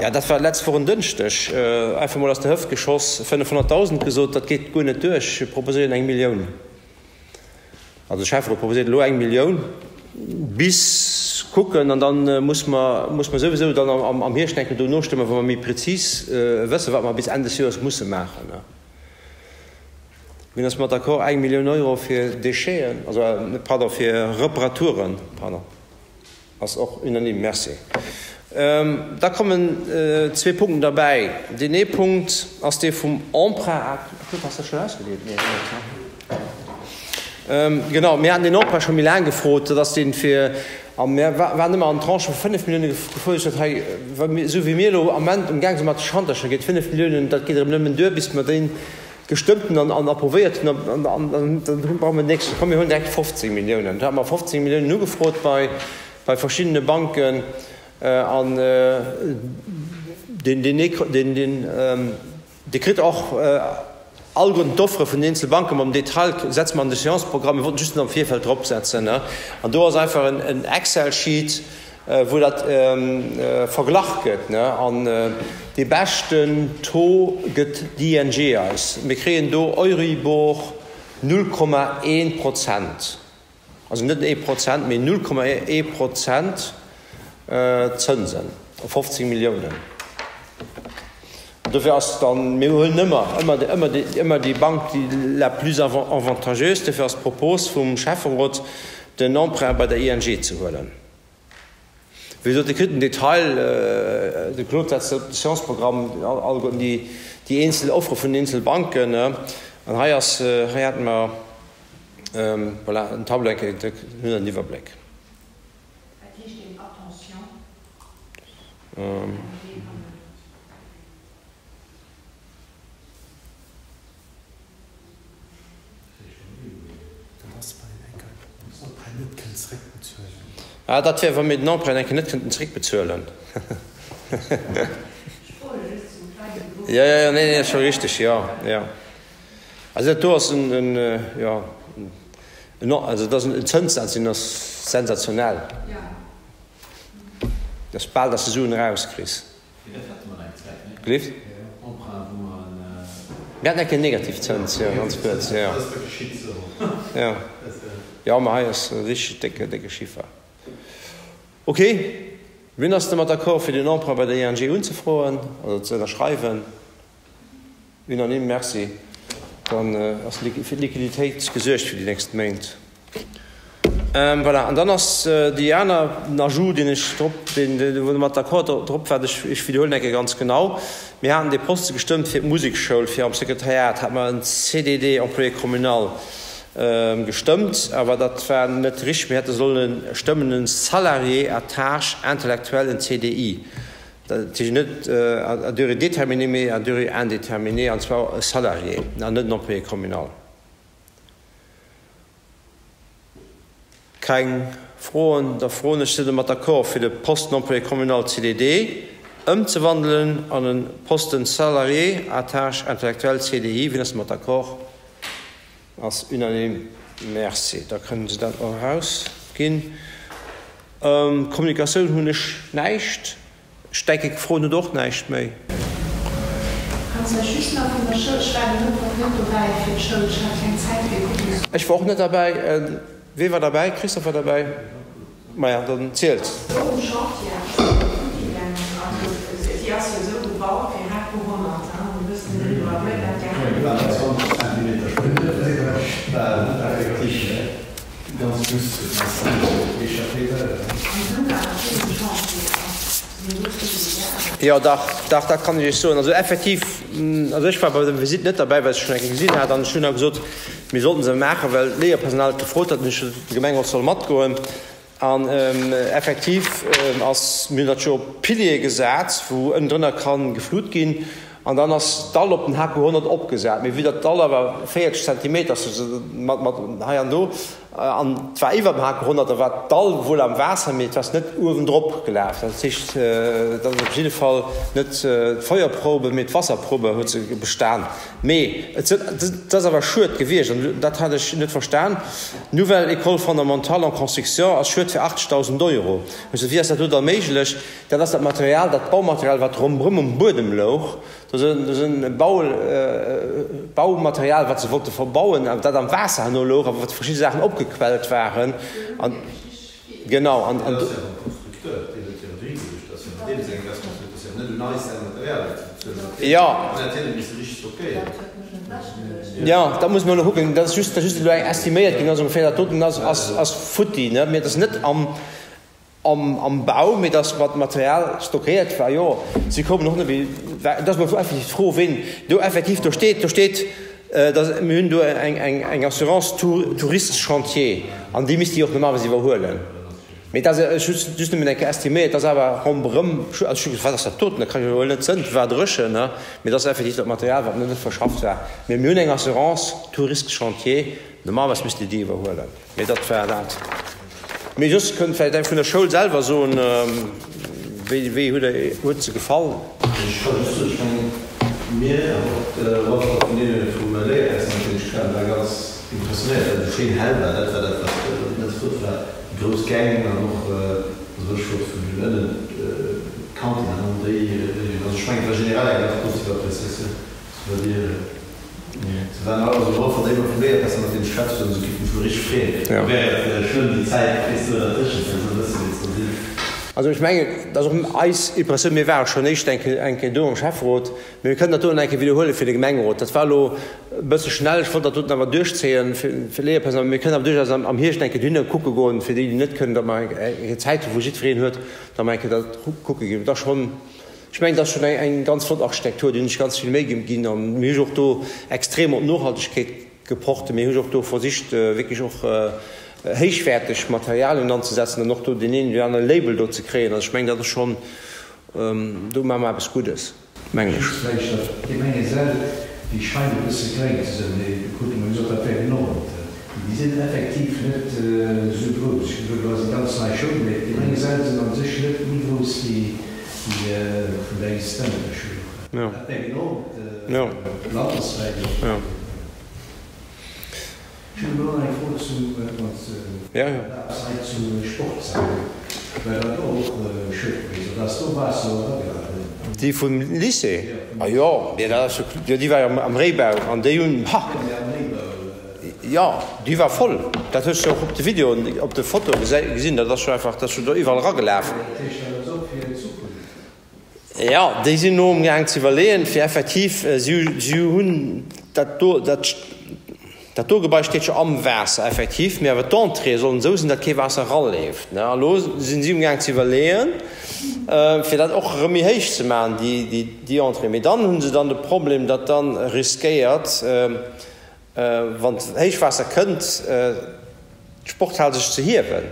jo, dat war d'letzt Woch en Dënschdeg, einfach mol aus der Hëft geschoss, 500.000 gesot. Dat geet guer net duerch. Mir proposéieren eng Millioun. Also de Schäfferot proposéiert elo eng Millioun. Bis kucken an da muss mer, muss mer souwisou dann am Hierscht eng Kéier do nostëmmen, wa mer méi prezis wëssen, wat mer bis Enn des Joers musse maachen. Wien ass mat d'accord, eng Millioun Euro fir Décheten, also, pardon, fir Reparaturen, pardon, ass och unanime. Merci. Da kommen zwee Punkten derbäi. Deen ee Punkt ass dee vum Emprunt. Claude, has de dat schonn ausgedeelt? Nee, net, ne? Genau, mir haten deen Emprunt scho méi laang gefrot. Dat ass dee fir, a mir waren ëmmer an Tranchë vu 5 Millioune gefuerdert. Dat hei, wa mir, esou wéi mir elo am Ament umgaang si mat de Schantercher, geet 5 Milliounen, dat geet erëm nëmmen duer, bis mer dee gestëmmt hunn an approuvéiert hunn, an dann brauche mer den nächsten. Komm, mir huelen direkt 15 Milliounen. Do hate mer 15 Milliounen ugefrot bei bei verschiddene Banken an deen, deen, deen, Dir kritt och alleguerten d'Offere vun den eenzele Banken mam Detail, setze mer an de Séance-Programm, mir wollten just net am Virfeld dropsetzen. An do ass einfach en Excel-Sheet, wou dat verglach gëtt. An dee beschten Taux gëtt d'ING eis. Mir kréien do Euribor 0,1 Prozent. Also net ee Prozent, mee 0,1 Prozent Zënsen op 15 Milliounen. An dofir ass dann, mir huelen ëmmer, ëmmer, ëmmer, ëmmer déi Bank, déi la plus avantageuse, dofir ass d'Propos vum Schäfferot, den Emprunt bei der ING ze huelen. Wéi gesot, Dir kritt den Detail, de Claude setzt op de Séance-Programm alleguerten déi, déi eenzel Offere vun den eenzel Banken. An hei ass, hei hate mer, Voilà, en Tableau, eng Kéier, da hutt Der den Iwwerbléck. Wat heescht deen Attention? Ah, dat wär, wa mir den Emprunt eng Kéier net kënnten zréckbezuelen. Jo, jo, jo, nee, nee, ass scho richteg, jo, jo. Also dat do ass en, jo, en, also dat ass en Zënssaz, deen ass sensationell. Dat ass bal, datt s de Suen erauskriss. Gelift? Mir haten eng Kéier Negativzëns, jo, ganz kuerz, jo. Jo, jo, mä hei ass e richteg décke, décke Chiffer. Ok, wien ass domat d'accord, fir den Emprunt bei der ING unzefroen oder ze ënnerschreiwen? Unanime, merci. Dann ass fir d'Liquiditéit gesuergt fir déi nächst Méint. Voilà, an dann ass déi aner, den Ajout, deen ech drop, deen, wou Der mat d'accord drop waart, ech, ech widderhuelen eng Kéier ganz genau, Mir haten dee Poste gestëmmt fir d'Musekschoul, fir am Sekretariat hate mer en CDD employé communal gestëmmt, awer dat war net richteg. Mir hätte solle stëmmen en Salarié à tâche intellectuelle, en CDI. Dat heescht net à durée déterminée, mee à durée indéterminée, an zwar e Salarié an net en Employé communal. Keng Froen? Da froen ech, Sidd Der mat d'accord, fir de Posten Employé communal CDD ëmzewandelen an e Posten Salarié à tâche intellectuelle CDI? Wien ass domat d'accord? Ass unanime. Merci. Da kënnen se dat och erausginn. Kommunikatioun hunn ech näischt. Ech denken, Froen hutt och näischt méi. Kanns mech just nach vun der Schoul, ech war de Mëttwoch net dobäi fir d'Schoul, ech hat keng Zäit fir kucken ze. Ech war och net derbäi. Wee war derbäi? Christophe war derbäi. Maja, dann zielt. Do um Chantier ass se futti gaangen, also si ass jo esou gebaut fir HQ 100, hein, e bëssen driwwer, huet dat gehalen. Jo, dach, dach, dat kann ech Iech soen. Also effektiv, also ech war bei der Visitt net derbäi, well ech se schonn eng Kéier gesinn hat an ech hunn da gesot, mir sollten se maachen, well d'Léierpersonal et gefrot hat an ech gesot, de Gemengerot soll matgoen. An effektiv ass, mir hunn dat jo op Piliere gesat, wou ënnendrënner ka geflut ginn, an dann ass d'Dall op den HQ 100 opgesat. Mee vue datt d'Dall awer 40 Zentimeter ass, mat mat hei an do, an et war iwwer dem HQ 100, da war d'Dall wuel am Waasser, mee et ass net uewendrop gelaf. Dat heescht, dat ass op jidde Fall net d'Feuerprobe, mee d'Wasserprobe huet se bestan. Mee et ass awer schued gewiescht, an dat hat ech net verstan, Nouvelle école fondamentale en construction ass schued fir 80.000 Euro. Ech sot, Wéi ass dat do da méiglech? Dat ass dat Material, dat Baumaterial, wat ronderëm um Buedem louch. Do sinn Baumaterial, wat se wollte verbauen, dat am Waasser herno louch a wou verschidde Saachen opgequellt waren. Genau. Jo, jo, dat muss mer elo kucken. Dat ass just, dat ass just elo eng estiméiert ginn, ass ongeféier dat doten ass, ass, ass futti, ne? Mee et ass net am, am, am Bau, mee et ass mat Material stockéiert war. Jo, si koumen och net méi, dat ass mol effektiv d'Fro, ween do effektiv do steet. Do steet, dass, mir hunn do eng, eng, eng Assurance tout, tout risque chantier an déi misst déi och normalerweis iwwerhuelen. Mee dat ass just, just nëmmen eng Kéier estiméiert, dat ass awer ronderëm, also ech hu gesot, wat ass dat doten, dat kann jo wuel net sënn, et war dréchen, ne, mee dat ass effektiv dat Material, wat net verschafft war. Mee mir hunn eng Assurance tout risque chantier, normalerweis misst déi déi iwwerhuelen, mee dat war dat. Mee soss kënnt vläicht eng vun der Schoul selwer soen, wéi, wéi huet der, huet se gefall? Ech ka just soen, ech mengen, mir an och de Walter vun deene vum Léierpersonal, mat deenen ech geschwat hunn, war ganz impressionéiert, well et esou schéin hell war. Dat war dat, wat immens flott war. Déi grouss Gäng an och, also ech wollt vun den ënnen d'Kanten an déi, also ech mengen et war generell eng ganz positiv Appreciatioun, sou war Dir, se waren all, also och wann déi vum Léierpersonal mat deenen ech geschwat hunn, se géifen sech richteg freeën. Do wär et schlëmm déi Zäit, weess du, dertëschent, well se wëssen wéi se do sinn. Also ech mengen, dat ass och eis Impressioun, mir ware schonn éischt eng Kéier do am Schäfferot, Mee mir kënnen dat doten eng Kéier widderhuelen fir de Gemengerot. Dat war elo e bësse schnell. Ech wollt dat doten awer duerchzéien fir d'Léierpersonal. Mee mir kënnen awer duerchaus am Hierscht eng Kéier dohinner kucke goen, fir déi, déi net kënnen, datt mer eng Kéier Zäit hu wou jiddwereen huet, datt mer eng Kéier dat kucke ginn. Et ass schonn, ech mengen, et ass schonn eng ganz flott Architektur. Do hunn sech ganz vill Méi ginn an mir hu jo och do extrem op Nohaltegkeet gepocht. Mir hu jo och do versicht, wierklech och héichwäerteg Materialien anzesetzen an och do deen een oder anere Label do ze kréien. Also ech mengen, dat ass schonn, do maache mer eppes Guddes. Mengen ech. Just vläicht nach, d'Gemengesäll, déi scheinen e bësse kleng ze sinn, mee do krute mer gesot, dat wär genormt. Déi sinn effektiv net esou grouss. Ech hunn do eng ganz nei Schoul, mee d'Gemengesäll sinn a sech net méi grouss wéi déi vun der existenter Schoul. Dat wär genormt landeswäit. Ech hunn elo nach eng Fro zum, wann s de erlaabs, hei zum Sportshall, well dat och schued gewiescht ass, ass do Waasser eragelafen? Déi vum Lycée? Ah jo, mee dat ass jo, jo déi war jo am Réibau an déi hunn, ha! Jo, déi war voll, dat hues de och op de Videoen, op de Fotoe gesinn, dat ass jo einfach, dat ass jo do iwwerall eragelaf. Dat heescht, dat ass och fir d'Zukunft? Jo, déi sinn elo amgaang ze iwwerleeën, fir effektiv, si hunn dat do, dat dat do Gebai steet jo am Waasser effektiv, mee awer d'Entréeë sollen esou sinn, datt kee Waasser eraleeft. A elo sinn si amgaang ze iwwerleeën, fir dat och erëm méi héich ze maachen, déi déi Entrée. Mee dann hu se dann de Problem, datt dann riskéiert, wann d'Héichwaasser kënnt, d'Sporthal sech ze hiewen.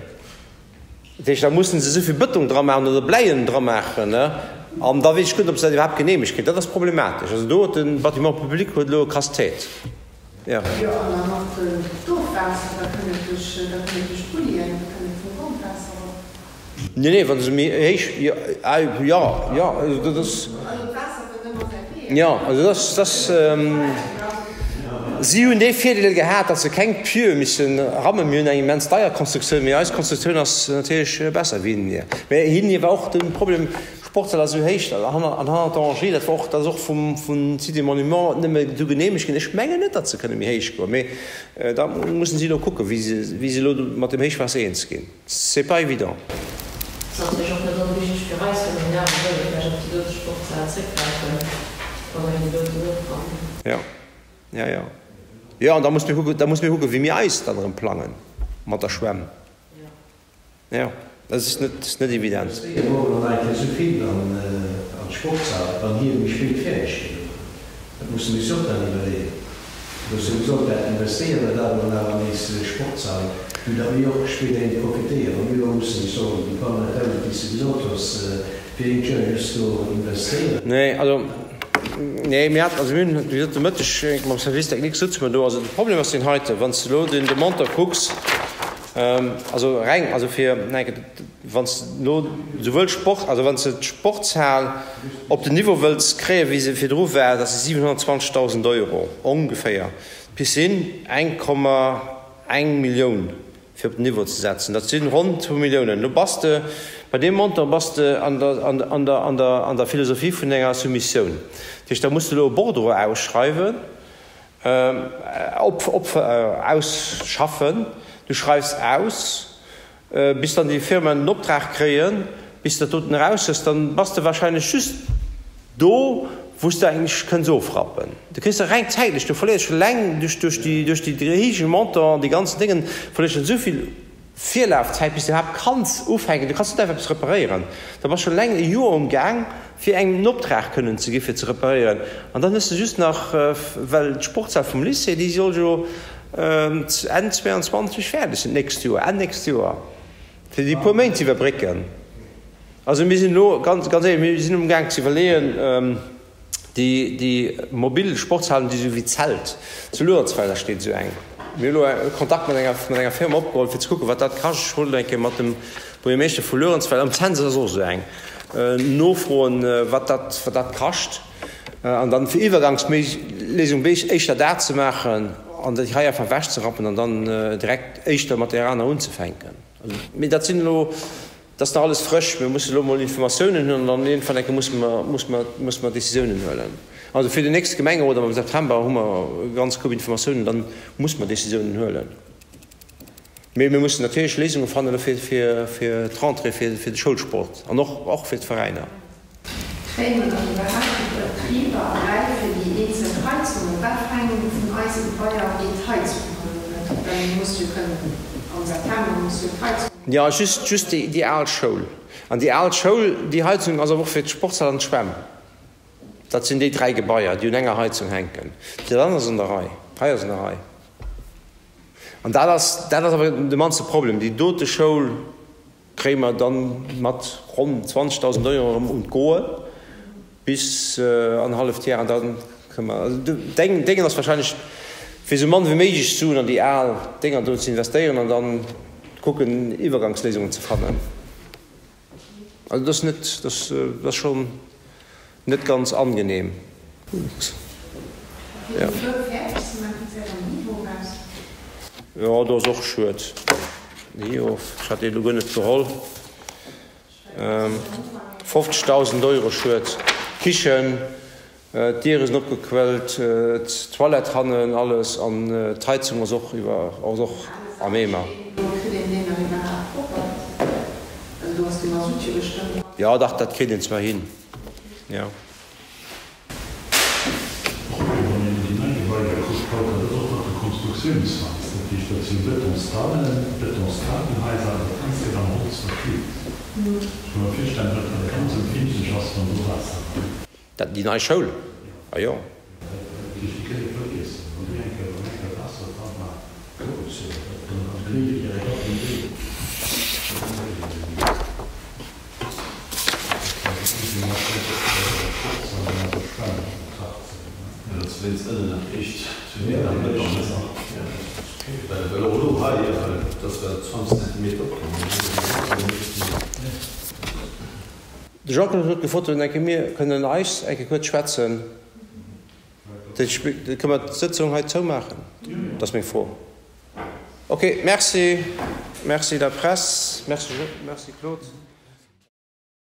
Dat heescht, da mussen se esou vill Bëtong dra maachen oder Bläien dra maachen, an da weess ech guer net, ob se dat iwwerhaapt geneemegt kréien. Dat ass problematesch. Also do huet de Bâtiment public huet elo e Casse-tête. Jo. Jo, an dann och d'Ofwaasser, da kënnt et duerch, da kënnt et duerch d'Bullien, da kënnt et vum Grondwaasser erop. Nee, nee, wa se méi héich, jo, jo, jo, also dat ass. Also d'Waasser wëll ëmmer säi Wee. Jo, also dat ass, dat ass, si hunn dee Virdeel gehat, datt se keng Pieux missen rammen. Mir hunn eng immens deier Konstruktioun, mee eis Konstruktioun ass natierlech besser wéi hinnen hir. Mee hinnen hir war och de Problem, Sportshal ass esou héich, an hannert der Orangerie, dat war och, dat ass och vum, vum Site des Monuments nëmme esou geneemegt ginn. Ech mengen net, datt se kënne méi héich goen, mee da mussen si elo kucken, wéi se, wéi se elo mat dem Héichwaasser eens ginn. C'est pas évident. Ass natierlech och net onwichteg fir eis, well mir awer wëlle vläicht op déi dote Sportshal zréckgräifen, wa mir déi doten ofbauen. Jo, jo, jo. Jo, an da muss mir kucken, da muss mir kucken, wéi mir eis dann erëm plangen mat der Schwämm. Jo, dat ass net, ass net evident. Wéi brauch en eigentlech esou vill an d'Sportshal, wann hie méi spéit fäerdeg ginn ass? Dat musse mir eis och dann iwwerleeën. Do ass jo gesot, dat investéiere mer da dann awer nees Sportshal, vue datt mir och spéiderhin profitéieren. Wa mir elo mussen, ech soen, déi paar honnerttausend, déi s de gesot hues, fir eent Joer just do investéieren. Nee, also, nee, mir haten, also mir hunn, wéi gesot, de Mëtteg mam Service technique souze mer do. Also de Problem ass deen heiten, Wann s de elo den Montant kucks, also reng, also fir, Wann s de elo souwuel d'Sport, also wann s de d'Sportshal op den Niveau wëlls kréien, wéi se virdru war, dat si 720.000 Euro ongeféier. D'Piscine 1,1 Millioun fir op den Niveau ze setzen, dat si ronn zwou Milliounen. Do bass de bei deem Montant bass de an der, an der, an der, an der, an der Philosophie vun enger Soumissioun. Dat heescht, da muss de elo e Bordereau ausschreiwen, op, op, ausschaffen. Du schreifs aus. Bis dann déi Firmaen den Optrag kréien. Bis de dat doten eraus hues, dann bass de wahrscheinlech just do, wou s de eigentlech kënns ofrappen. Du kriss se reng zäitlech, du verléiers scho leng duerch déi duerch déi héije Montant, déi ganzen Déngen, verléiers schonn esou vill Virlafzäit, bis de iwwerhaapt kanns ufänken. Du kanns net einfach eppes reparéieren. Da bass scho leng e Joer um Gaang, fir engem en Optrag kënnen ze gi fir ze reparéieren. An dann hues de just nach, well d'Sportshal vum Lycée, déi soll jo Enn 22 fäerdeg sinn, d'nächst Joer, Enn nächst Joer, fir déi puer Méint ze iwwerbrécken. Also mir sinn elo, ganz, ganz éierlech, mir sinn um Gaang ze iwwerleeën, déi, déi mobil Sportshalen, déi esou wéi Zelt, zu Luerenzweiler steet esou eng. Mir hu elo Kontakt mat enger, mat enger Firma opgeholl, fir ze kucken, wat dat kascht. Ech wollt eng Kéier mat dem Buergermeeschter vu Luerenzweiler, am Cents ass och esou eng, nofroen, wat dat, wat dat kascht. An dann fir Iwwergangsléisung éischter dat ze maachen an déi hei einfach ewechzerappen an dann direkt éischter mat där aner unzefänken. Mee dat sinn elo, dat ass nach alles frësch. Mir mussen elo emol Informatiounen hunn an dann iergendwann eng Kéier musse mer, musse mer, musse mer Décisiounen huelen. Also fir den nächste Gemengerot am September hu mer e ganz Koup Informatiounen, dann musse mer Décisiounen huelen. Mee mir mussen natierlech Léisunge fannen elo fir, fir, fir d'Rentrée, fir, fir de Schoulsport an och, och fir d'Veräiner. Kréie mer dann iwwerhaapt déi Betriber eräi fir déi eenzel Heizungen? Wat fir eng vun eise Gebaier geet d'Heizung dann elo net? Well mir musse jo kënnen, am September muss jo d'Heizung. Jo, just, just déi, déi al Schoul. An déi al Schoul, déi Heizung ass awer och fir d'Sportshal an d'Schwämm. Dat sinn déi 3 Gebaier, déi un enger Heizung hänken. Dat anert ass an der Rei. Hei ass an der Rei. An dat ass, dat ass awer de mannste Problem. Déi dote Schoul. Kréie mer dann mat ronn 20.000 Euro erëm un d'Goe bis an halleft Jar an dann kënne mer, also deng Déngen ass wahrscheinlech fir esou mann wéi méiglech Suen an déi al Dénger do ze investéieren an dann kucken Iwwergangsléisungen ze fannen. Also dat ass net, dat ass schonn. Net ganz angenehm. Jo do ass och schued. Jo ech hat deen elo guer net geholl. 50.000 Euro schued. Kichen, d'Diere sinn opgequëllt, d'Toilette hannen, alles an d'Heizung ass och iwwer ass och am Eemer. Jo dach dat kritt een zwar hin. Jo. Problem, wann een déi nei Gebaier kuckt haut, dat ass och nach de Konstruktiounsweis. Dat heescht, dat si Betonsdallen, Betonsdalenhaiser an dat Ganzt gëtt am Holz verkleet. Ech ka mer virstellen, datt dat ganz empfindlech ass, wann do Waasser erakënnt. Dat, déi nei Schoul? A jo. Dat heescht, déi kënnt ee vergiessen. Wann déi eng Kéier, wann eng Kéier Waasser dra war, grouss, jo, dat, dann kléint et direkt ab den Deel. De Jean-Claude huet gefrot, ob mir kënnen eis eng Kéier kuerz schwätzen. Kënne mer d'Sëtzung hei zoumaachen? Dat ass meng Fro. Ok, merci. Merci der Press. Merci Claude.